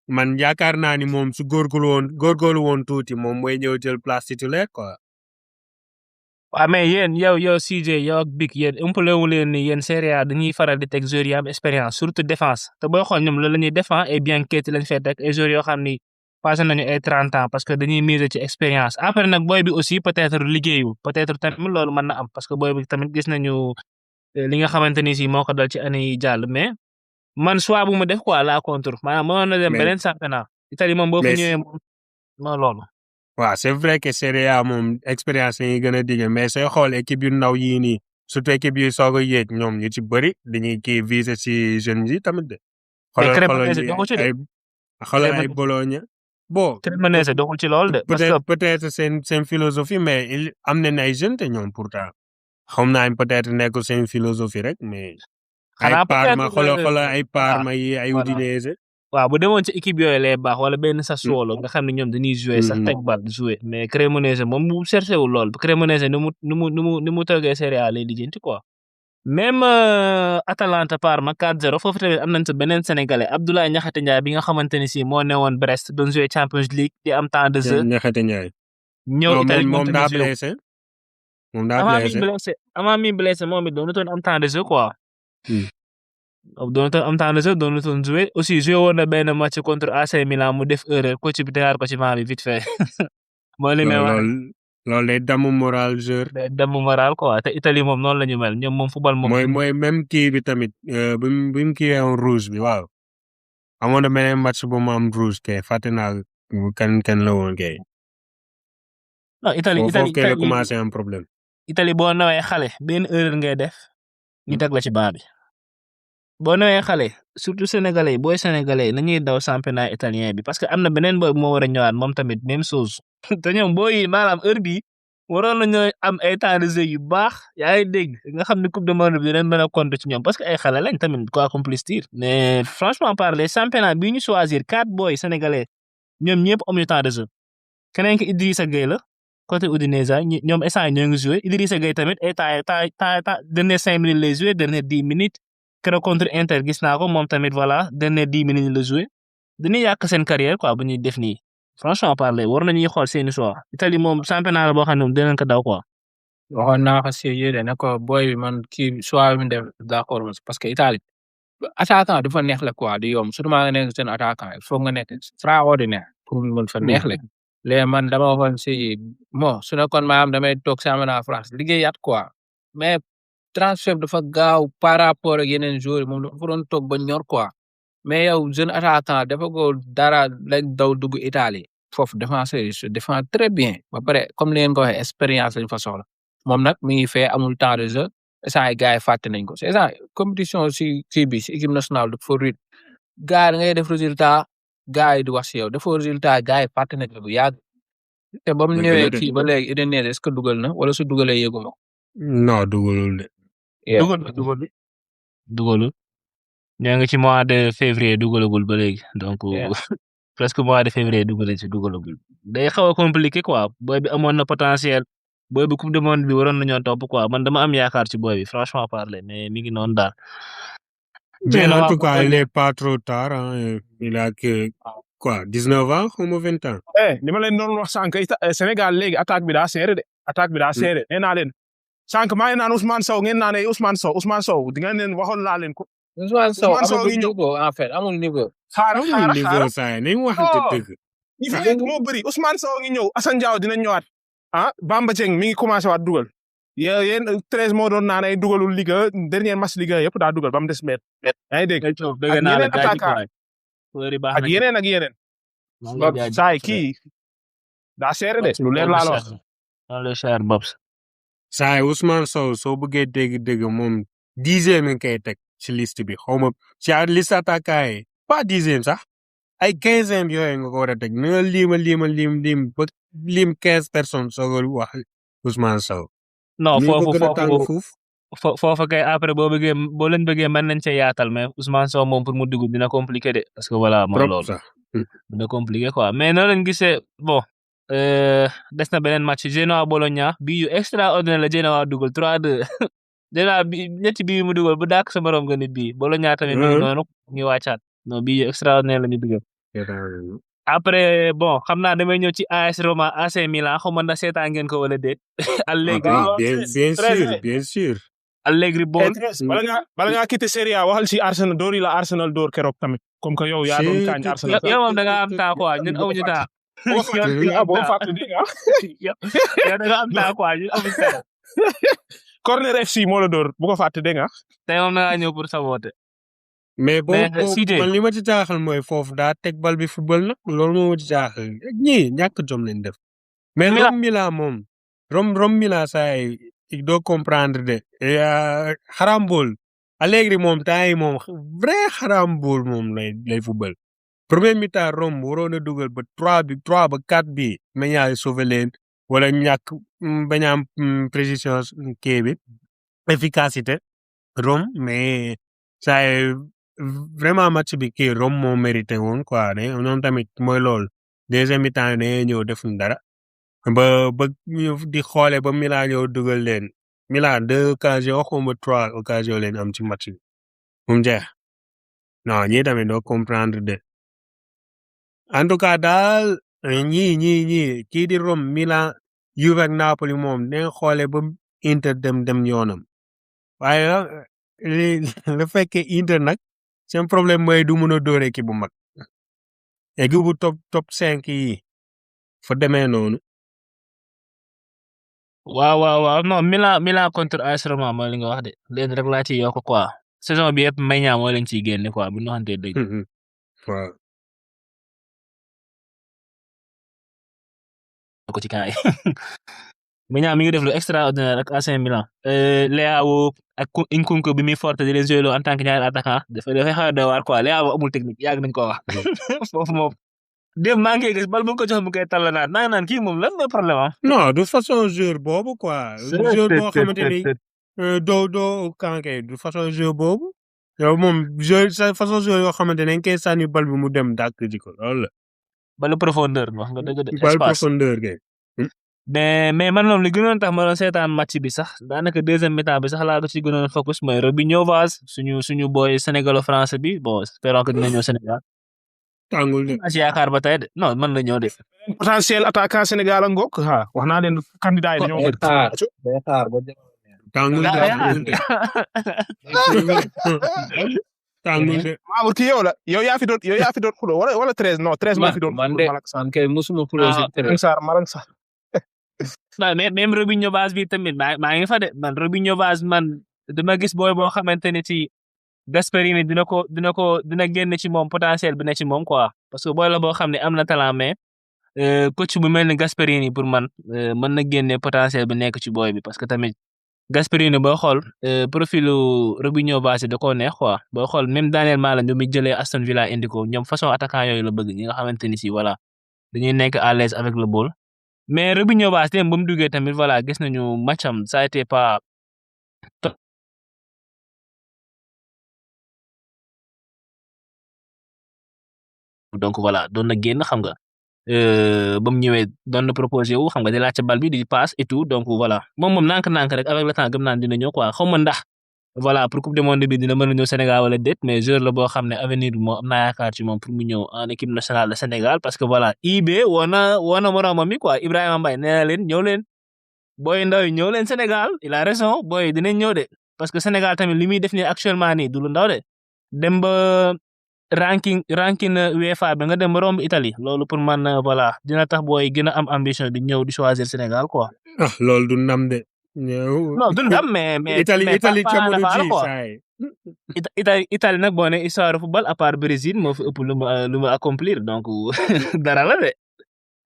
man yaakaar naa ni moom su góorgóorlu woon tuuti moom mooy ñëw jël place titulaire quoi. waaw mais yéen yow CJ yow ak Big yéen umpale wu leen ni yéen Serie A dañuy faral di teg joueurs yi am expérience surtout défense te booy xool ñoom loolu la ñuy défend et bien kéeti lañ fay teg ay joueurs yoo xam ni passé nañu ay 30 ans parce que dañuy miser ci expérience après nag booy bi aussi peut-être liggéeyu peut-être tamit loolu mën na am parce que booy bi tamit gis nañu li nga xamante ni si moo ko dal ci année yi jàll mais man choix bu mu def quoi la contre maanaam mënoon na dem beneen championnat Italie moom boo fa ñëwee moom loolu. waaw c'est vrai que Serie A moom expérience yi gën a digg mais sooy xool équipe yu ndaw yii nii surtout équipe yu soog a yéeg ñoom ñu ci bëri dañuy kii viser ci jeunes yi tamit de. xoolal ay Bologna. bon Cremonese doxul ci loolu de. parce que peut-être seen philosophie mais am nañ ay jeunes te ñoom pourtant xam naa peut-être nekkul seen philosophie rek mais. ay Parma xoolal ay Parma yi ay Udinese. waaw bu demoon ci équipe yooyu lay baax wala benn Sassuolo nga xam ne ñoom dañuy jouer sax teg bal jouer mais Cremonese moom bu cherché wul lool Cremonese ni mu toogee Serie A lay lijjanti quoi. même Atalanta Parma 4-0 foofu tamit am nañ sa beneen sénégalais Abdoulaye Niakhate Ndiaye bi nga xamante ni si moo newoon Brest doon jouer Champions League di am temps de jeu. Niakhate Ndiaye. ñëw Italie moom daa blessé. moom daa blessé avant mi blessé moom it doon am temps de jeu quoi. doon am temps de jeu doon jouer aussi joué woon na benn match contre AC Milan mu def erreur coach bi tegaat ko ci banc bi vite fait. mooy li may wax loolu day damm moral joueur. day damm moral quoi te Italie moom noonu la ñu mel ñoom moom football moom. mooy même kii bi tamit bi mu kii woon rouge bi waaw. amoon na beneen match bu mu am rouge kay fàtte naa kan la woon kay. non Italie commencé am problème. Italie boo nawee xale benn erreur ngay def ñu teg la ci banc bi. boo nawee xale surtout sénégalais booy sénégalais nañuy daw championnat italien bi parce que am na beneen booy moo war a ñëwaat moom tamit même chose te ñoom booy maanaam heure bii waroon nañoo am ay temps de jeu yu baax yaa ngi dégg nga xam ne coupe du monde bi dinañ mën a compter ci ñoom parce que ay xale lañ tamit quoi qu'on puisse dire mais franchement parler championnat bii ñu choisir 4 booy sénégalais ñoom ñëpp amuñu temps de jeu keneen ki Idrissa Gueye la côté Udinese ñoom instant ñoo ngi joué Idrissa Gueye tamit ay temps dernier 5 minutes lay joué dernier 10 minutes. keroog contre Inter gis naa ko moom tamit voilà dernier 10 minutes la joué dañuy yàq seen carrière quoi bu ñuy def nii franchement parler war nañuy xool seeni choix Italie moom championnat la boo xam ne moom dinañ ko daw quoi. waxoon naa ko si yéen ne ko booy bi man kii choix bi mu def d'accord parce que Italie attaquant dafa neex la quoi di yomb surtout nga nekk seen attaquant il faut nga nekk extraordinaire pour mu mën fa neex la léegi man dama waxoon si bon su nekkoon maanaam damay toog championnat France liggéeyaat quoi mais. transfert dafa gaaw par rapport ak yeneen joueurs moom dafa doon toog ba ñor quoi mais yow jeune attaquant dafa ko dara lañ daw dugg Italie foofu défenseur yi se défend très bien ba pare comme li ngeen ko waxee expérience lañ fa soxla moom nag mi ngi fee amul temps de jeu instant yi gars yi fàtte nañ ko c'est ça compétition si kii bi si équipe nationale dafa rude gars yi da ngay def résultat gars yi di wax si yow dafa résultat gars yi fàtte nañ ko bu yàgg te ba mu ñëwee kii ba léegi Udinese est-ce que dugal na wala su dugalee yëgu ma non dugalul de. dugalul ñoo ngi ci mois de février dugalagul ba léegi donc presque mois de février dugalagul day xaw a compliqué quoi booy bi amoon na potentiel booy bi coupe du monde bi waroon nañoo topp quoi man dama am yaakaar ci booy bi franchement parler mais mi ngi noonu daal. mais en tout cas il est pas trop tard hein. Il a que quoi 19 ans ou 20 ans. li ma leen doon wax sànq Sénégal léegi attaque bi daa seere de attaque bi daa seere nee naa leen. sànq maa ngi naan Ousmane Sow ngeen naan Ousmane Sow di nga leen waxoon naa leen ko. Ousmane Sow amul niveau en fait amul niveau. xaaral niveau saa ni mu waxante dëgg. ñi fi nekk moo bëri Ousmane Sow ngi ñëw Assane Diao dina ñëwaat Bamba Dieng mi ngi commencé waat dugal yéen 13 moo doon naan ay dugalul Liga dernier match Liga yëpp daa dugal ba mu des met. yaa ngi dégg ak yeneen ak yeneen. saa yi kii daa seere de lu leer laa la wax. le cher Babs. saa Ousmane Sow soo bëggee dégg moom 10e nga koy teg ci liste bi xaw ma ci liste attaquant yi pas 10e sax ay 15e yooyu nga ko war a teg nga lim ba lim 15 personnes soo ko wax Ousmane Sow. non foofu kay après boo leen bëggee mën nañ cee yaatal mais Ousmane Sow moom pour mu dugg dina compliqué de parce que voilà mooy loolu dina compliqué quoi mais noonu lañ gisee bon. des na beneen match Genoa Bologna bii yu extraordinaire la Genoa dugal 3-2 Genoa bi ñetti bii mu dugal bu dàq sa morom nga nit bii Bologna tamit mi ngi noonu ñu wàccaat non bii yu extraordinaire la ñu dugal. après bon xam naa damay ñëw ci AS Roma AC Milan xaw ma na seetaan ngeen ko wala déet. Allegri bien sûr. Allegri bool. bala ngaa quitté Serie A waxal ci Arsenal door yi la Arsenal door keroog tamit comme que yow yaa doon kaañ Arsenal. yow moom da nga am temps quoi ñun amuñu temps. boo fàttali dégg nga. yow da nga am temps quoi ñun amuñu temps. Corner FC moo la door bu ko fàtte dégg nga. tey moom da ngaa ñëw pour saboter. mais man li ma ci jaaxal mooy foofu daa teg bal bi football nag loolu moo ma ci jaaxal ñii ñàkk jom lañ def. mais Rome Milan moom Rome Milan saa yi doo comprendre de xarambool Allegri moom temps yi moom vrai xarambool moom lay football. premier mi-temps Rome waroon a dugal ba 3 ba 4 bi mais ñaari sauvé leen wala ñàkk bañ a am précision kii bi efficacité Rome mais saa vraiment match bi kii Rome moo mérité woon quoi ñoom tamit mooy loolu deuxième mi-temps dañuy ñëw defuñ dara ba ñu di xoole ba Milan ñëw dugal leen Milan 2 occasions xawma 3 occasions leen am ci match bi mu jeex non ñii tamit doo comprendre de en tout cas daal ñii kii di Rome Milan Juve ak Napoli moom ne xoole ba Inter dem yoonam waaye la fekkee Inter nag seen problème mooy du mën a dóor équipe bu mag équipe bu top 5 yi fa demee noonu. waaw non Milan contre AS Roma mooy li nga wax de leen rek laa ci yokk quoi saison bi yëpp Maignan moo leen ciy génne quoi bu ñu waxantee dëgg. waaw. ko ci camp yi Maignan mi ngi def lu extraordinaire ak AC Milan. Leao ak Nkunku bi muy forte di leen joué en tant que ñaari attaquant dafay xaw a doy waar quoi Leao amul technique yàgg nañ ko wax foofu moom. dem maa ngi gis bal bu ko jox mu koy tallanaat naan kii moom lan mooy problème am. non de façon joueur boobu quoi. joueur boo xamante ni doo kankay de façon joueur boobu. yow moom joueur sa façon joueur yoo xamante ne dañ koy sànni bal bi mu dem dàq ji ko loolu la. balu profondeur wax nga dëgg de. bal profondeur kay. mais man moom li gënoon tax ma doon seetaan match bi sax daanaka deuxième mi-temps bi sax laa ko ci gënoon focus mooy Robinho Vaz suñu boy sénégalo-français bi bon espérons que dina ñëw Sénégal. tàngul de. maa ci yaakaar ba tey de non mën na ñëw de. potentiel attaquant Sénégal ak ngok wax naa leen candidat yi dañoo day xaar ba tàngul de. tàngul de. Mamour kii yow yaa fi doon xulo wala 13 non 13 moo fi doon. man kay musuma xulo si 13. Marang Sarr. non mais même Robinho Vaz bi tamit maa ngi fa de man Robinho Vaz man dama gis booy boo xamante ne ci Gasperini dina génn ci moom potentiel bi ne ci moom quoi parce que booy la boo xam ne am na talent mais coach bu mel ni Gasperini pour man mën na génne potentiel bi nekk ci booy bi parce que tamit Gasperini boo xool profilu Robinho Vaz da koo neex quoi boo xool même Daniel Malin ñu muy jëlee Aston Villa indi ko ñoom façon attaquant yooyu la bëgg ñi nga xamante ni si voilà dañuy nekk à l'aise avec le ball mais Robinho Vaz dem ba mu duggee tamit voilà gis nañu matcham ça a été pas donc voilà doon na génn xam nga ba mu ñëwee doon na proposé wu xam nga di laajte bal bi di passe et tout donc voilà moom nànk-nànk rek avec le temps gëm naan dina ñëw quoi xaw ma ndax voilà pour coupe du monde bi dina mën a ñëw Sénégal wala déet mais joueur la boo xam ne avenir bi moom am naa yaakaar ci moom pour mu ñëw en équipe nationale de Sénégal parce que voilà IB woo na moroomam mi quoi Ibrahima Mbaye nee na leen ñëw leen booy ndaw yi ñëw leen Sénégal il a raison booy dinañ ñëw de parce que Sénégal tamit li muy def nii actuellement nii du lu ndaw de dem ba ranking UEFA bi nga dem ba romb Italie loolu pour man voilà dina tax booy gën a am ambition di ñëw di choisir Sénégal quoi. loolu du ndam de. non du ndam mais Italie jamono ji saay. Italie nag boo ne histoire football à part Brésil moo fi ëpp lu mu accomplir donc dara la de.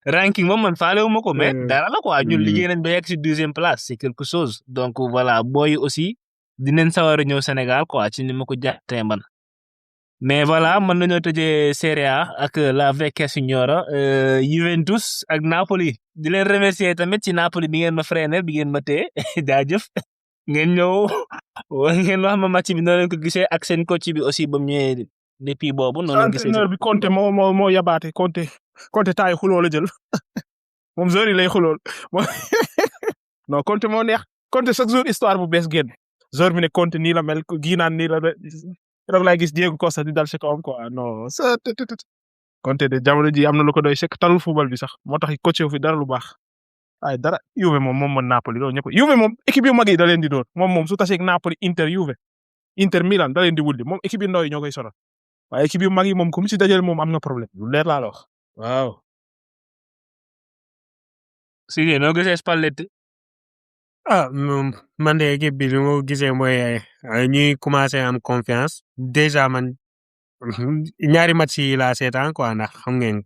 ranking moom man faale wu ma ko mais dara la quoi ñun liggéey nañ ba yegg ci 2e place c'est quelque chose donc voilà booy aussi dinañ sawar a ñëw Sénégal quoi ci ni ma ko jàttee man. mais voilà mën nañoo tëjee Serie A ak la Vecchia Signora Juventus ak Napoli di leen remercier tamit ci Napoli bi ngeen ma freiné bi ngeen ma téye jaajëf ngeen ñëw ngeen wax ma match bi noonu leen ko gisee ak seen coach bi aussi ba mu ñëwee depuis boobu noonu leen gisee. entraîneur bi Conte moo yabaate Conte taay xuloo la jël moom joueur yi lay xulool non Conte moo neex Conte chaque jour histoire bu bees génn joueur bi ne Conte nii la mel gii naan nii la rek laay gis Diego Costa di dal ci kawam quoi non Conte de jamono ji am na lu ko doy sekk talul football bi sax moo tax coach fi dara lu baax ay dara Juve moom mën Napoli loolu ñëpp Juve moom équipe yu mag yi da leen di door moom su tasee ak Napoli Inter Milan da leen di wulli moom équipe yu ndaw yi ñoo koy sonal waaye équipe yu mag yi moom comme si dajale moom am na problème lu leer laa la wax waaw. si noo gisee Spalletti. man de équipe bi li ma gisee mooy ñuy commencé am confiance déjà man ñaari match yi laa seetaan quoi ndax xam ngeen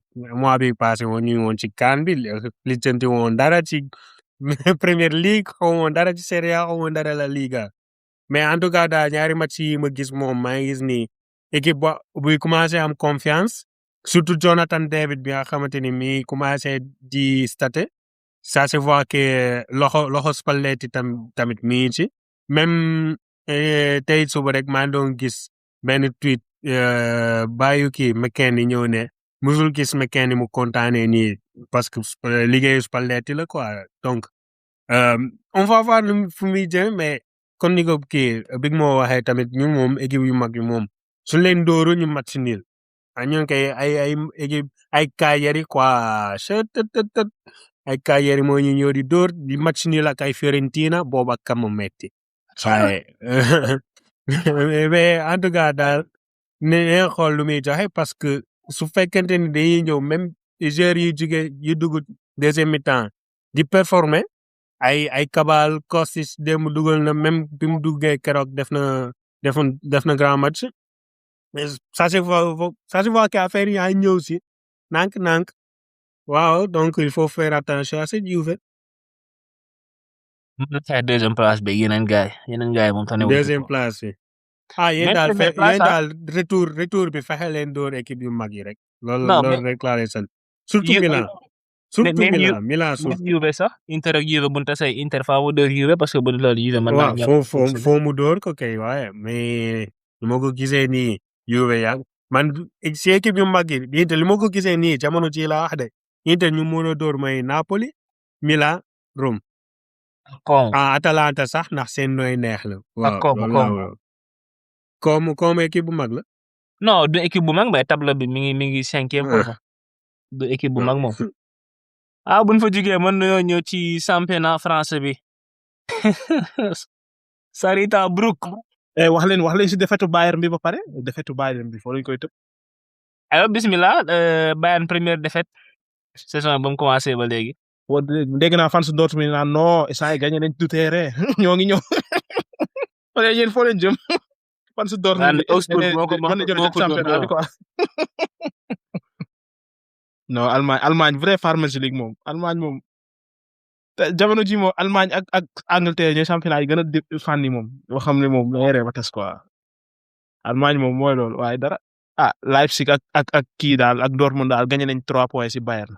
mois bi passé woon ñu woon ci CAN bi lijjanti woon dara ci Premier League xaw woon dara ci Serie A xaw woon dara la Liga mais en tout cas daal ñaari match yi ma gis moom maa ngi gis ni équipe buy commencé am confiance surtout Jonathan David bi nga xamante ni mi commencé di stater. Ça se voit que loxo Spalletti tamit mi ngi ci même tey suba rek maa ngi doon gis benn tweet bàyyi kii McKennie ñëw ne musul gis McKennie mu kontaanee nii parce que liggéeyu Spalletti la quoi donc on va voir fu muy jëm mais kon ni ko kii Big Mo waxee tamit ñun moom équipe yu mag yi moom su leen dóoru ñu match nul ñun kay ay équipe ay Cagliari quoi ay Cagliari moo ñu ñëw di dóor di match nul ak ay Fiorentina booba kam mu metti waaye mais en tout cas daal ne xool lu muy joxe parce que su fekkente ni dañuy ñëw même joueurs yi jóge yu dugg deuxième mi-temps di performer ay Cabal Kostic démb dugal na même bi mu duggee keroog def na grand match mais ça se voit que affaire yi ay ñëw si nànk waaw donc il faut faire attention à cette Juve. Deuxième place bi yeneen gars yi moom tane deuxième place bi. yéen daal retour bi fexe leen door équipe yu mag yi rek. loolu rek laa lay sant. surtout Milan surtout. Juve sax Inter ak Juve bu ñu tasee Inter faa mu door Juve parce que bu loolu Juve mën naa waaw foo mu door ko kay waaye mais li ma ko gisee nii Juve yaa man si équipe yu mag yi Inter li ma ko gisee nii jamono ji laa wax de Inter ñu mën a door may Napoli Milan Rome. Atalanta sax ndax seen nooy neex la. waaw comme équipe bu mag la. non du équipe bu mag mais tableau bi mi ngi 5e quoi. du équipe bu mag moom. buñ fa jugee mën nañoo ñëw ci championnat français bi. Sarita Brook. wax leen si defetu Bayern bi ba pare defetu Bayern bi foo lañ koy tëb. aywa bismillah Bayern première défaite saison ba mu commencé ba léegi. dégg naa fan su Dortmund naan non saa yi gagné nañ du terrain ñoo ngi ñëw. wala yéen foo leen jëm. fan su Dortmund mën na jël championnat bi quoi. non Allemagne vrai Farmers League moom Allemagne moom jamono ji moom Allemagne ak Angleterre ñooy championnat yi gën a fànni moom yoo xam ne moom dañuy ba tas quoi Allemagne moom mooy loolu waaye dara Leipzig ak kii daal ak Dortmund daal gagné nañ 3 points si Bayern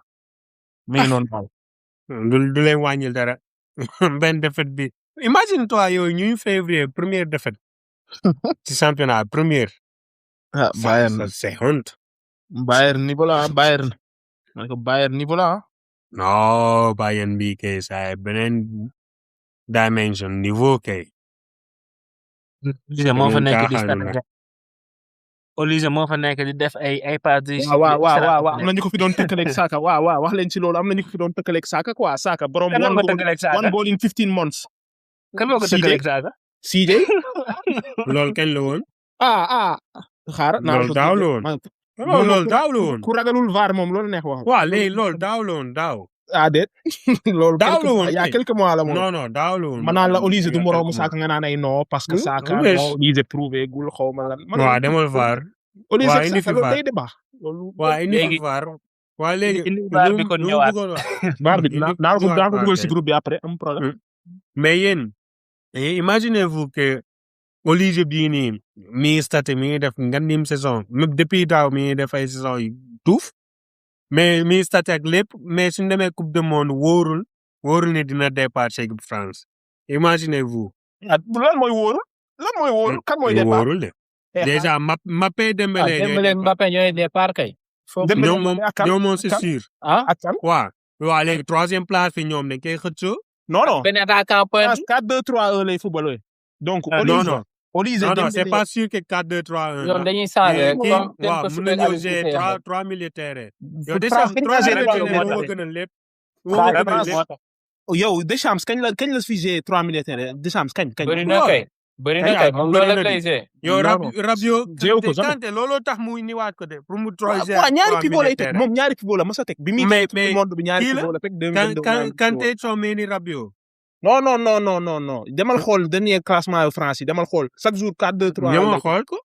mi ngi noonu daal. du leen wàññil dara benn défaite bi imagine toi yooyu ñuy février première défaite ci championnat première. Bayern c'est honte. Bayern niveau la Bayern. man ko Bayern niveau la non Bayern bi kay saa beneen dimension niveau kay. Olise moo fa nekk di def ay passes. waaw am na ñu ko fi doon tëkkaleeg Saka waaw wax leen ci loolu am na ñu ko fi doon tëkkaleeg Saka quoi Saka borom. one goal in 15 months. kan moo ko tëkkaleeg Saka. CJ. loolu kañ la woon. xaaral loolu daaw la woon. loolu daaw la woon. ku ragalul VAR moom loolu neex wax. waaw léegi loolu daaw la woon daaw. déet. loolu daaw la woon il y a quelques mois la moom. non daaw la woon. ma naan la Olise du moroomu Saka nga naan ay non parce que Saka non Olise prouvé gul xaw ma lan. waaw demal VAR. Olise ak Saka loolu day débat. waaw indi fi VAR. waaw léegi indi VAR bi kon ñëwaat. VAR bi naa ko dugal si groupe bi après am problème. mais yéen imaginez-vous que Olise bii nii mi ngi staté mi ngi def ngandim saison même depuis daaw mi ngi def ay saison yu tuuf mais mi ngi staté ak lépp mais suñu demee coupe du monde wóorul ne dina départ ci équipe France imaginez-vous. lan mooy wóorul. kan mooy départ wóorul de. déjà Mbappé Dembélé. Dembélé Mbappé ñooy départ kay. ñoom moom c'est sûr. ak kan waaw léegi troisième place fi ñoom dañ koy xëccoo. non. benn attaquant point. 4-2-3-1 lay football donc Olise non c'est pas sûr que 4-2-3-1. ñoom dañuy changé. waaw mën nañoo jouer 3 milieux terrain. yow Deschamps 3 milieux terrain moo gën a lépp. yow Deschamps kañ la fi jouer 3 milieux terrain Deschamps kañ. bëri na kay moom loolu la lay jouer. yow Rabiot jéew ko sax Kanté looloo tax mu niwaat ko de pour mu. waaw ñaari pivot lay teg moom ñaari pivot la mos a teg. bi muy monde bi ñaari pivot la teg 2022. Kanté Tchouaméni Rabiot. non demal xool dernier classement yu France yi demal xool chaque jour 4-2-3. ñoo xool ko.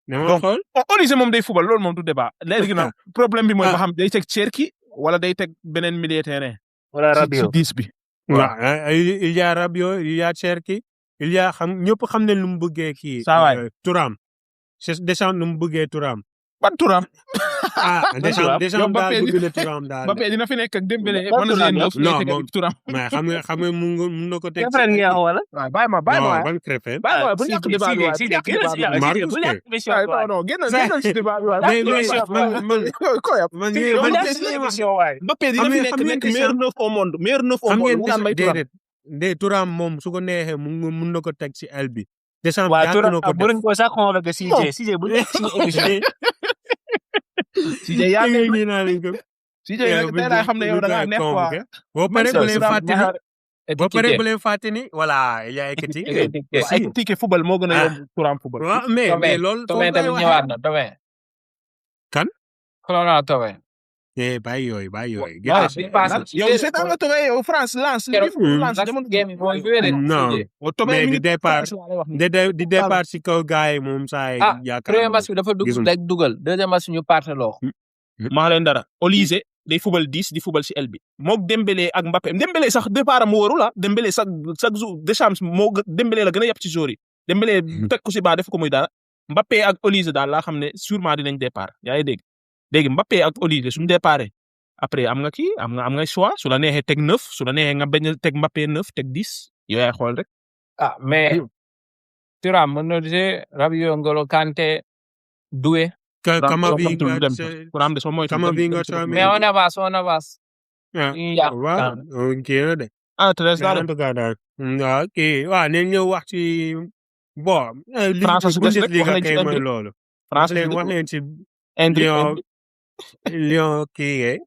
ñoo xool Olise moom day football loolu moom du débat. léegi nag problème bi mooy ba xam day teg Cherki wala day teg beneen milieu terrain. wala Rabiot ci 10 bi. waaw il y a Rabiot il y a Cherki il y a ñëpp xam ne lu mu bëggee kii. saa waay Thuram. Deschamps lu mu bëggee Thuram. ban Thuram. Deschamps yow daal Mbappé bëgg na Thuram daal. Mbappé dina fi nekk ak Dembélé Ban mën na Thuram leen yow? neuf Non, moom- Thuram. mais xam nga mun na ko teg. Kefren nga wax wala? waaw bàyyi ma non ban Krépin. bàyyi ma bu ñu yàq débat bi waay bu ñu yàq débat bi. Marcus bu Kay. yàq émission waaye waay. non génnal si débat bi waay. mais man yow man Mbappé dina émission waay. Mbappé dina fi xam nekk ngeen meilleur neuf au monde meilleur neuf au xam monde ngeen mu daan may Thuram. déedéet Thuram moom su ko neexee mun na ko teg ci aile bi. Deschamps Waa yàgg Thuram na ko bu leen ko sax convoqué CJ bu nekk ci émission. CJ yaa ngi nii naa leen ko. CJ nag tey laay xam ne yow da ngaa neex quoi. boo paree bu leen fàtte ni boo paree Étiqueté. bu leen fàtte ni voilà yaa ekkati. Étiqueté. ay ticket football moo gën a yomb Thuram football. waaw mais loolu. Tobin tamit ñëwaat na Tobin. Kan? xoolal naa Tobin. bàyyi yooyu. waaw bi passé. yow seetaan nga Tobin yow France lance Liverpool lance jamono game bi mooy joué de. Non. Tobin mais mi di départ di départ ci kaw gars yi moom saa yi. yaakaar premier match bi dafa gisuma. rek dugal deuxième match ñu parteloo. maa leen dara Olise day football 10 di football ci aile bi mook Dembélé ak Mbappé Dembélé sax départ am wóoru la Dembélé chaque jour Deschamps Dembélé la gën a yàpp ci joueur yi Dembélé teg ko ci baa def ko muy dara Mbappé ak Olise daal laa xam ne sûrement dinañ départ yaa ngi dégg léegi Mbappé ak Olise suñu déparé après am nga kii am nga choix su la neexee teg 9 su la neexee nga bañ a teg Mbappé 9 teg 10 yow yaay xool rek. mais Thuram mën na jouer Rabiot N'Golo Kanté Doué. Kamavinga Thuram de soo moytu Kamavinga mais on avance. waaw kii la de. Tres daal en tout cas daal. waaw kii waaw nañ ñëw wax ci bon. France su des rek wax nañ ci kay mooy loolu. France wax leen ci Endrick Lyon kii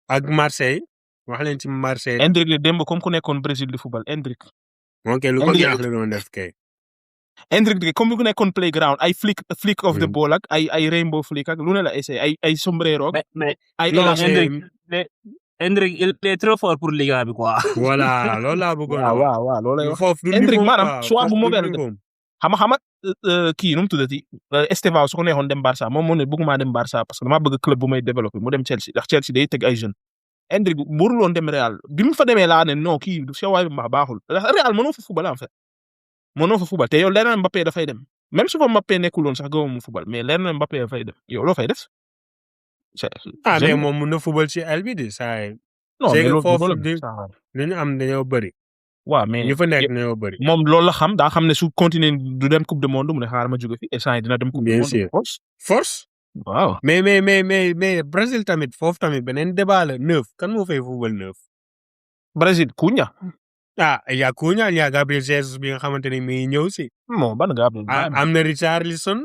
ak Marseille wax leen ci Marseille. Endrick de démb comme ku nekkoon Brésil di football Endrick. ok lu ko neex la doon def kay. Endrick de comme ku nekkoon playground ay flick of the ball ak ay rainbow flick ak lu ne la essayé ay sombrero. mais ay non Endrick il est trop fort pour Liga bi quoi. voilà loolu laa bëggoon a wax. waaw loolu lay wax. foofu Endrick maanaam choix bu mauvais la xam kii nu mu tuddati Estevao su ko neexoon dem Barça moom moo ne bëgguma dem Barça parce que damaa bëgg club bu may développer mu dem Chelsea ndax Chelsea day teg ay jeunes. Endrick warul woon dem Real bi mu fa demee laa ne non kii sewaay bi baaxul Real mënoo fa football en fait mënoo fa football te yow leer na Mbappé dafay dem même su fa Mbappé nekkul woon sax gëwuma mu football mais leer na Mbappé dafay dem yow loo fay def. mais moom mun na football ci aile bi de saa yi. non mais loolu foofu dañu am dañoo bëri. waaw mais ñu fa nekk dañoo bëri. moom loolu la xam daa xam ne su continuer du dem coupe du monde mu ne xaaral ma jóge fi et saa dina dem coupe du monde. bien sûr force. waaw mais Brésil tamit foofu tamit beneen débat la 9 kan moo fay football 9. Brésil Cunha. yaa Cunha yaa Gabriel Jesus bi nga xamante ne mi ñëw si. non ban Gabriel. am na Richarlison.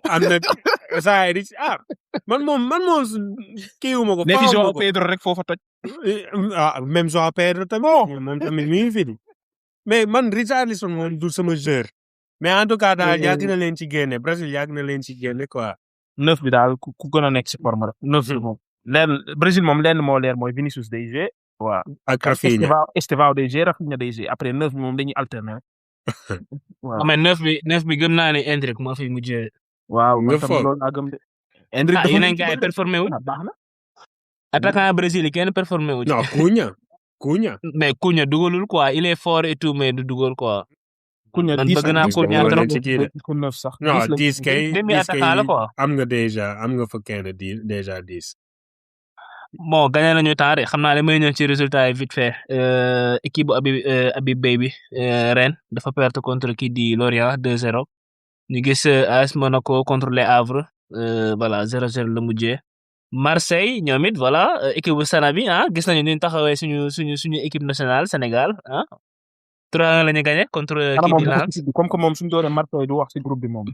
am na saa yi man moom kii wu ma ko. nekk João Pedro rek foofa toj. même João Pedro tamit. moom tamit mi ngi fi di. mais man Richarlison moom du sama joueur. mais en tout cas daal yàgg na leen ci génne Brésil yàgg na leen ci génne quoi. 9 bi daal ku gën a nekk si forme rek 9 bi moom. Brésil moom lenn moo leer mooy Vinicius day jouer. waaw ak Rafinha Estevao day jouer Rafinha day jouer après 9 bi moom dañuy alterner. waaw mais 9 bi gëm naa ne Endrick moo fi mujjee. waaw man tamit loolu laa gëm de. Endrick yeneen gars yi performé wu. baax na. attaquant Brésil yi kenn performé wu. non Cunha. mais Cunha dugalul quoi il est fort et tout mais du dugal quoi. Cunha man bëgg naa Cunha trop. ku 9 sax. non 10 kay demi attaquant la quoi. am nga fa kenn déjà 10. bon gagné nañu temps de xam naa ne may ñëw ci résultat yi vite fait équipe bu Habib Beye bi ren dafa perte contre kii di Lorient 2-0 ñu gis AS Monaco contre Le Havre voilà 0-0 la mujjee Marseille ñoom it voilà équipe bu Sana bi gis nañu ni ñu taxawee suñu équipe nationale Sénégal 3-1 la ñu gagné contre kii di Lens comme que moom suñu dooree Marseille du wax ci groupe bi moom.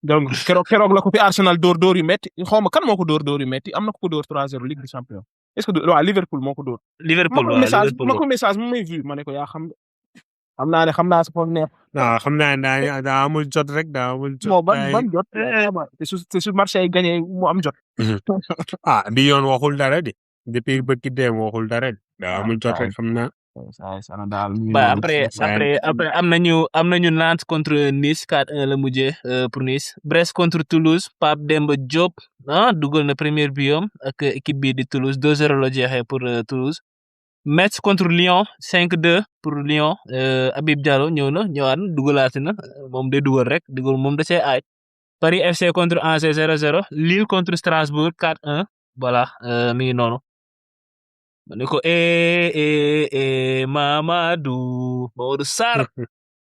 donc keroog la ko fi Arsenal dóor yu metti xaw ma kan moo ko dóor yu metti am na ko dóor 3-0 Ligue des Champions est-ce que waaw Liverpool moo ko dóor. Liverpool ma ko message mu may vu ma ne ko yaa xam xam naa sa foofu neex. non xam naa daa amul jot rek daa amul jot. bon ban jot. te su Marseille gagné mu am jot. bi yoon waxul dara de depuis bëkki dem waxul dara de daa amul jot rek xam naa. après am nañu Nantes contre Nice 4-1 la mujjee pour Nice Brest contre Toulouse Pape Demba Diop dugal na premier biom ak équipe bi di Toulouse 2-0 la jeexee pour Toulouse Metz contre Lyon 5-2 pour Lyon Habib Diallo ñëwaat dugalaati na moom day dugal rek moom da see aay Paris FC contre Angers 0-0 Lille contre Strasbourg 4-1 voilà mi ngi noonu ma ne ko Mamadou Sarr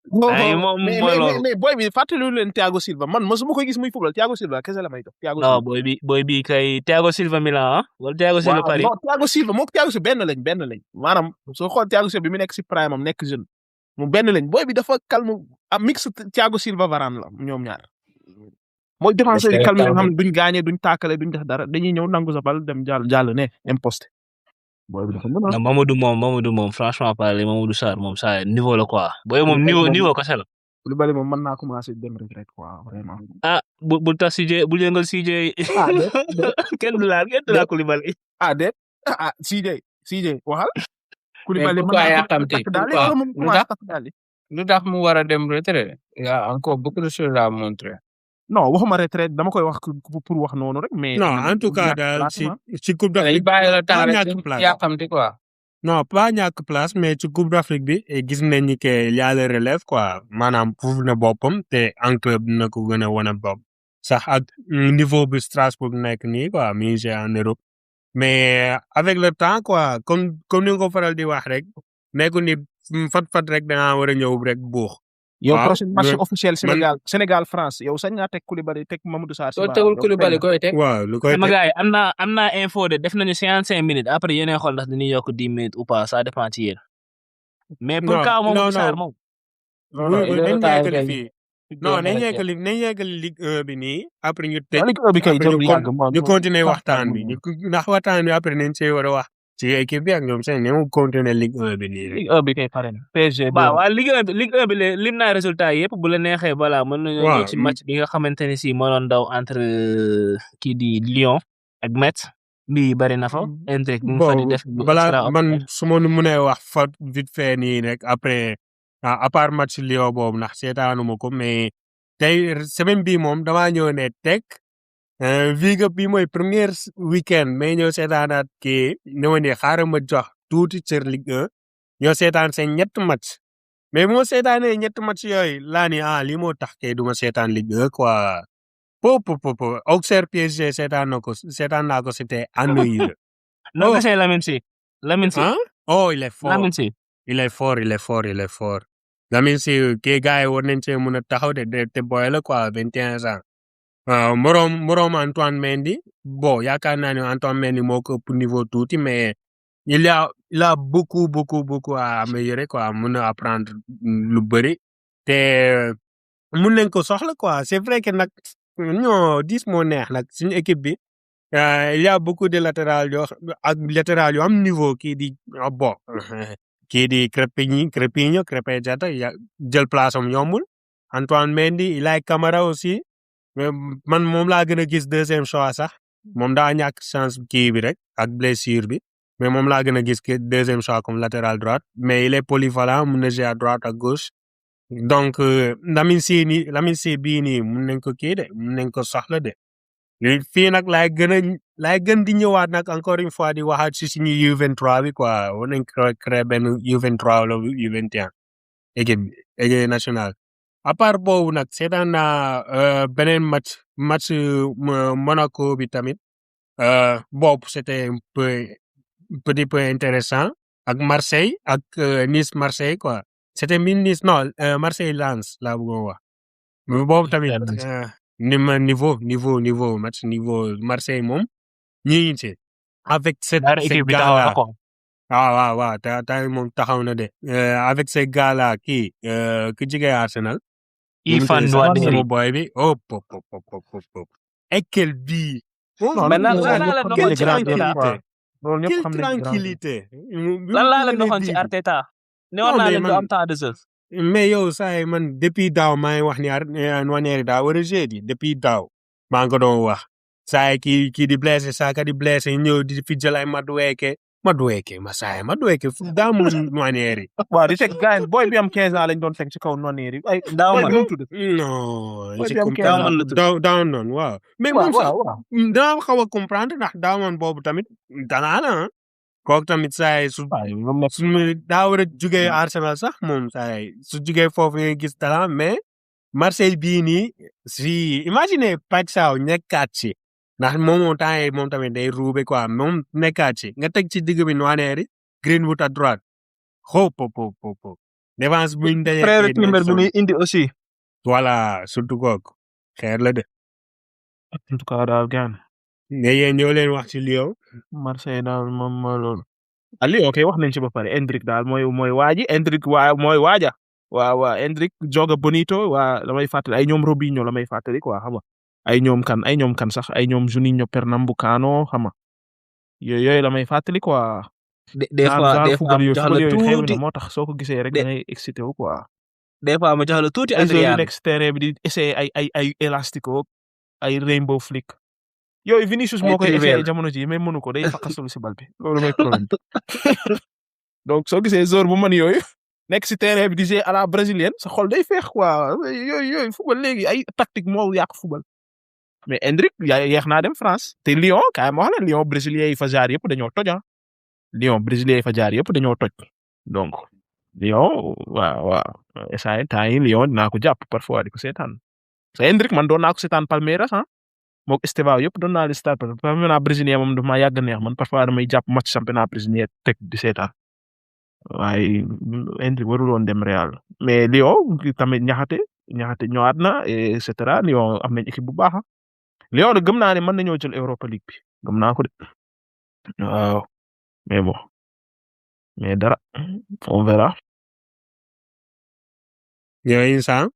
ay moom mooy loolu mais boy bi fàttaliwul leen Thiago Silva man mosuma koy gis muy football Thiago Silva kese la may jox Thiago non Silva boy bi kay Thiago Silva Milan wala Thiago Silva Paris non Thiago Silva moom Thiago Silva benn lañ maanaam soo xool Thiago Silva bi mu nekk si prime am nekk jeune mu benn lañ boy bi dafa calme mix Thiago Silva Varane la ñoom ñaar mooy défenseur yi calme xam duñ gaañee duñ taakale duñ def dara dañuy ñëw nangu sa bal dem jàll ne imposté boy bi dafa mën Mamadou moom franchement parler Mamadou Sarr moom ça niveau la quoi boy moom niveau kese la Koulibaly moom mën naa commencé dem retraite quoi vraiment bul tax CJ bul yëngal CJ kenn du laal Koulibaly CJ waxal Koulibaly mën naa yàkkamti lu tax mu war a dem retraite il y a encore beaucoup de choses à montrer non waxuma retraite dama koy wax pour wax noonu rek mais non en tout cas daal ci coupe d'Afrique bàyyi la temps ñàkk place yàkkamti quoi non pas ñàkk place mais ci coupe d'Afrique bi gis nañ ni que il y a le relève quoi maanaam prouve na boppam te en club dina ko gën a wane bopp sax ak niveau bi Strasbourg nekk nii quoi mi ngi en Europe mais avec le temps quoi comme ni nga ko faral di wax rek nekkul ni fat rek da ngaa war a ñëw rek buux yow prochain match officiel Sénégal France yow sañ nga teg Koulibaly teg Mamadou Sarr soo tegul Koulibaly koy teg waaw lu koy teg sama gars yi am naa info de def nañu 55 minutes après yéen xool ndax dañuy yokk 10 minutes ou pas ça dépend ci yéen mais pour cas Mamadou Sarr moom nañ yeggali Ligue 1 bi nii après ñu teg Ligue 1 bi kay ñu continuer waxtaan bi ndax waxtaan bi après nañ see war a wax ci équipe bi ak ñoom seen ne mu continuer Ligue 1 bi nii rek. Ligue 1 bi kay pare na PSG. waaw Ligue 1 bi lim naa résultat yëpp bu la neexee voilà mën nañoo ñëw ci match bi nga xamante ne si moo doon daw entre kii di Lyon ak Metz bi bari na fa. Intrigue mu fa di def balaa man su ma mënee wax fa vite fait nii rek après à part match Lyon boobu ndax seetaanuma ko mais tey semaine bii moom damaa ñëw ne teg. Viga bi mooy premier weekend mais ñoo seetaanaat kii ne ma ne xaaral ma jox tuuti ci Ligue 1 ñoo seetaan seen ñett match mais moo seetaanee ñett match yooyu laa ni lii moo tax kay du ma seetaan Ligue 1 quoi Auxerre PSG seetaan naa ko c'était ennuyeux. non c'est Lamine Sy. Oh il est fort Lamine Sy. il est fort Lamine Sy kii gars yi war nañ see mën a taxaw te boy la quoi 21 ans. moroom Antoine Mendy bon yaakaar naa ne Antoine Mendy moo ko ëpp niveau tuuti mais il a beaucoup à améliorer quoi mën a apprendre lu bëri te mën nañ ko soxla quoi c'est vrai que nag ñoo 10 moo neex nag suñu équipe bi il y a beaucoup de latéral yu am niveau kii di bon kii di Crépin Diatta jël place am yombul Antoine Mendy Ilay Camara aussi. man moom laa gën a gis deuxième choix sax moom daa ñàkk chance kii bi rek ak blessure bi mais moom laa gën a gis deuxième choix comme latéral droite mais il est polyvalent mun na jouer à droite à gauche donc Lamine Sy bii nii mun nañ ko kii de mun nañ ko soxla de fii nag laay gën di ñëwaat nag encore une fois di waxaat si suñu U23 bi quoi war nañ créer benn U23 wala U21 équipe nationale. À part boobu nag seetaan naa beneen match Monaco bi tamit boobu c'était petit peu intéressant ak Marseille ak Nice Marseille quoi c'était Nice non Marseille Lens laa bëggoon wax boobu tamit niveau match niveau Marseille moom ñi ngi ci avec cette gars-là waaw ta moom taxaw na de avec ces gars-là kii ki jigee Arsenal Ifan Nwaneri boy bi et quel but quelle tranquillité lan laa leen waxoon ci Arteta ne woon naa leen du am temps de jeu mais yow saa man depuis daaw maa ngi wax ni Nwaneri daa war a jouer depuis daaw maa ngi ko doon wax saa kii di blessé saa ka di blessé ñëw di fi jël ay Madueke fu daa mu Nwaneri waaw di teg gars boy bi am 15 ans lañ doon teg ci kaw Nwaneri ay daaw man non daaw noonu waaw mais moom sax daa xaw a comprendre ndax daaw man boobu tamit danaa la kooku tamit saa su daa war a jugee Arsenal sax moom saa su jugee foofu nga gis talent mais Marseille bii nii si imagine Paixão nekkaat ci ndax moom temps yii moom tamit day ruube quoi moom nekkaat ci nga teg ci digg bi Nwaneri Greenwood à droite xoo po défense buñ dajee frère Timber bi muy indi aussi. voilà surtout kooku xeer la de en tout cas daal gaan nga yéen ñoo leen wax ci Lyon Marseille daal moom mooy loolu. Lyon kay wax nañ ci ba pare Endrick daal mooy waaji Endrick mooy waaja waa Endrick Joga Bonito waa lamay fàttali ay ñoom Robinho lamay fàttali quoi xam nga ay ñoom kan sax ay ñoom Juninho Pernambucano xam nga yooyu lamay fàttali quoi. des fois mu jox la tuuti moo tax soo ko gisee rek da ngay excité wu quoi. des fois mu jox la tuuti ay joueurs yu Adriano nekk si terrain bi di essayer ay élastico ay rainbow flick yooyu Vinicius moo koy essayé jamono ji mais mënu ko day fakkastalu si bal bi loolu mooy problème donc soo gisee joueur bu mën yooyu nekk si terrain bi di jouer à la brésilienne sa xol day feex quoi yooyu football léegi ay tactique moo yàq football mais Endrick yeex naa dem France te Lyon kaay ma wax la Lyon brésilien yi fa jaar yëpp dañoo toj Lyon brésilien yi fa jaar yëpp dañoo toj donc Lyon waaw essayé temps yi Lyon dinaa ko jàpp parfois di ko seetaan sa Endrick man doon naa ko seetaan Palmeiras mook Estevao yëpp doon naa leen seetaan championnat brésilien moom dafa maa yàgg neex man parfois damay jàpp match championnat brésilien teg di seetaan waaye Endrick warul woon dem Real mais Lyon tamit ñaxate ñëwaat na et cetera Lyon am nañ équipe bu baax Lyon nag gëm naa ne mën nañoo jël Europa League bi gëm naa ko de waaw mais bon mais dara on verra. yooyu sax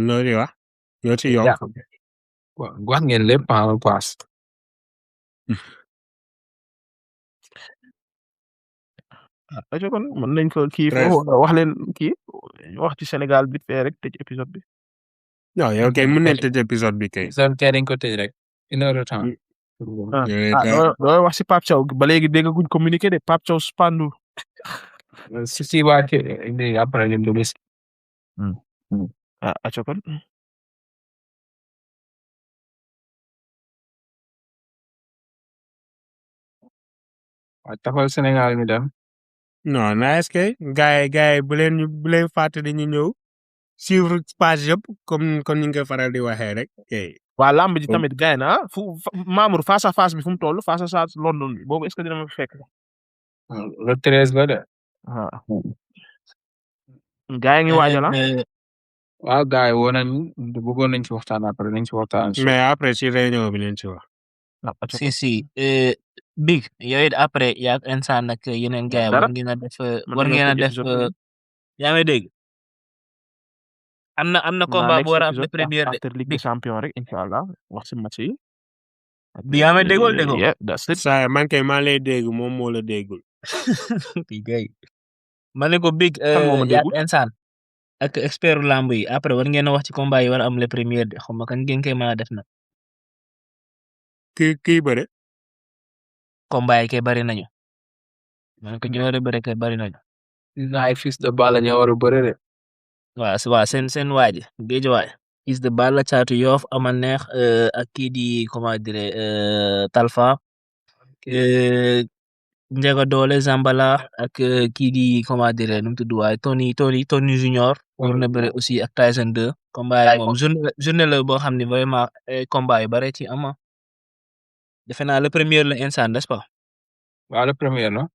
loolu wax yoo ci yokk wax ngeen lépp en passe. kon mën nañ ko kii wax leen kii wax ci Sénégal bi fee rek tëj épisode bi. non yow kay mën nañ tëj épisode bi kay. épisode kay dañ ko tëj rek 1 heure de temps. doo wax si Pape Thiaw ba léegi dégg guñ communiqué de Pape Thiaw suspendu. si waa après ñu dugg si. aco kon. waaw taxawal Sénégal mi dem. non nice kay gars yi bu leen fàttali ñu ñëw suivre page yëpp comme ni nga faral di waxee rek. waa lamb ji tamit gars yi na Mamour face à face bi fu mu toll face à face London bi boobu est-ce que dina ma fekk. le 13 ba de. gars yi ngi waajal waaw gars yi woo nañ bëggoon nañ ci waxtaan après nañ ci waxtaan. mais après ci réunion bi leen ci wax. si big yow it après yaa insaan nag yeneen gars yi war ngeen a def yaa may dégg am na combat bu war a am le premier de Ligue des Champions rek inshallah wax si match yi bi yaa may dégg wala déggoo saa man kay maa lay dégg moom moo la déggul ma ne ko big yaa insaan ak expert lamb yi après war ngeen a wax ci combat yi war a am le premier de xaw ma kan ngeen koy mën a def nag kii bëre combat yi kay bari nañu man ko ñu war a bëre kay bari nañu ay fils de Balla ñoo war a bëre de. waaw seen waaji Géejawaay fils de Balla Caatu Yoff ama neex ak kii di comment dire Talfa Njega Doole Zambala ak kii di comment dire nu mu tudd waay Tony Junior war na bëre aussi ak Tyson 2 combat yi moom journée la boo xam ne vraiment combat yu bare ci ama defe naa le premier la instant n'est-ce pas waaw le premier non.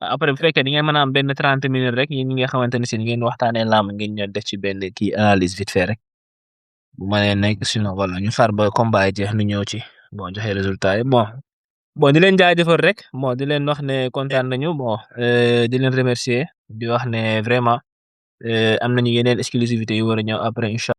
après bu fekkee di ngeen mën a am benn 30 minutes rek yéen ñi nga xamante ne si ngeen waxtaanee lamb ngeen ñëw def ci benn kii analyse vite fait rek bu ma nee nekk sinon wala ñu xaar ba combat yi jeex nu ñëw ci bon joxe résultat yi bon di leen jaajëfal rek bon di leen wax ne kontaan nañu bon di leen remercier di wax ne vraiment am nañu yeneen exclusivité yu war a ñëw après incha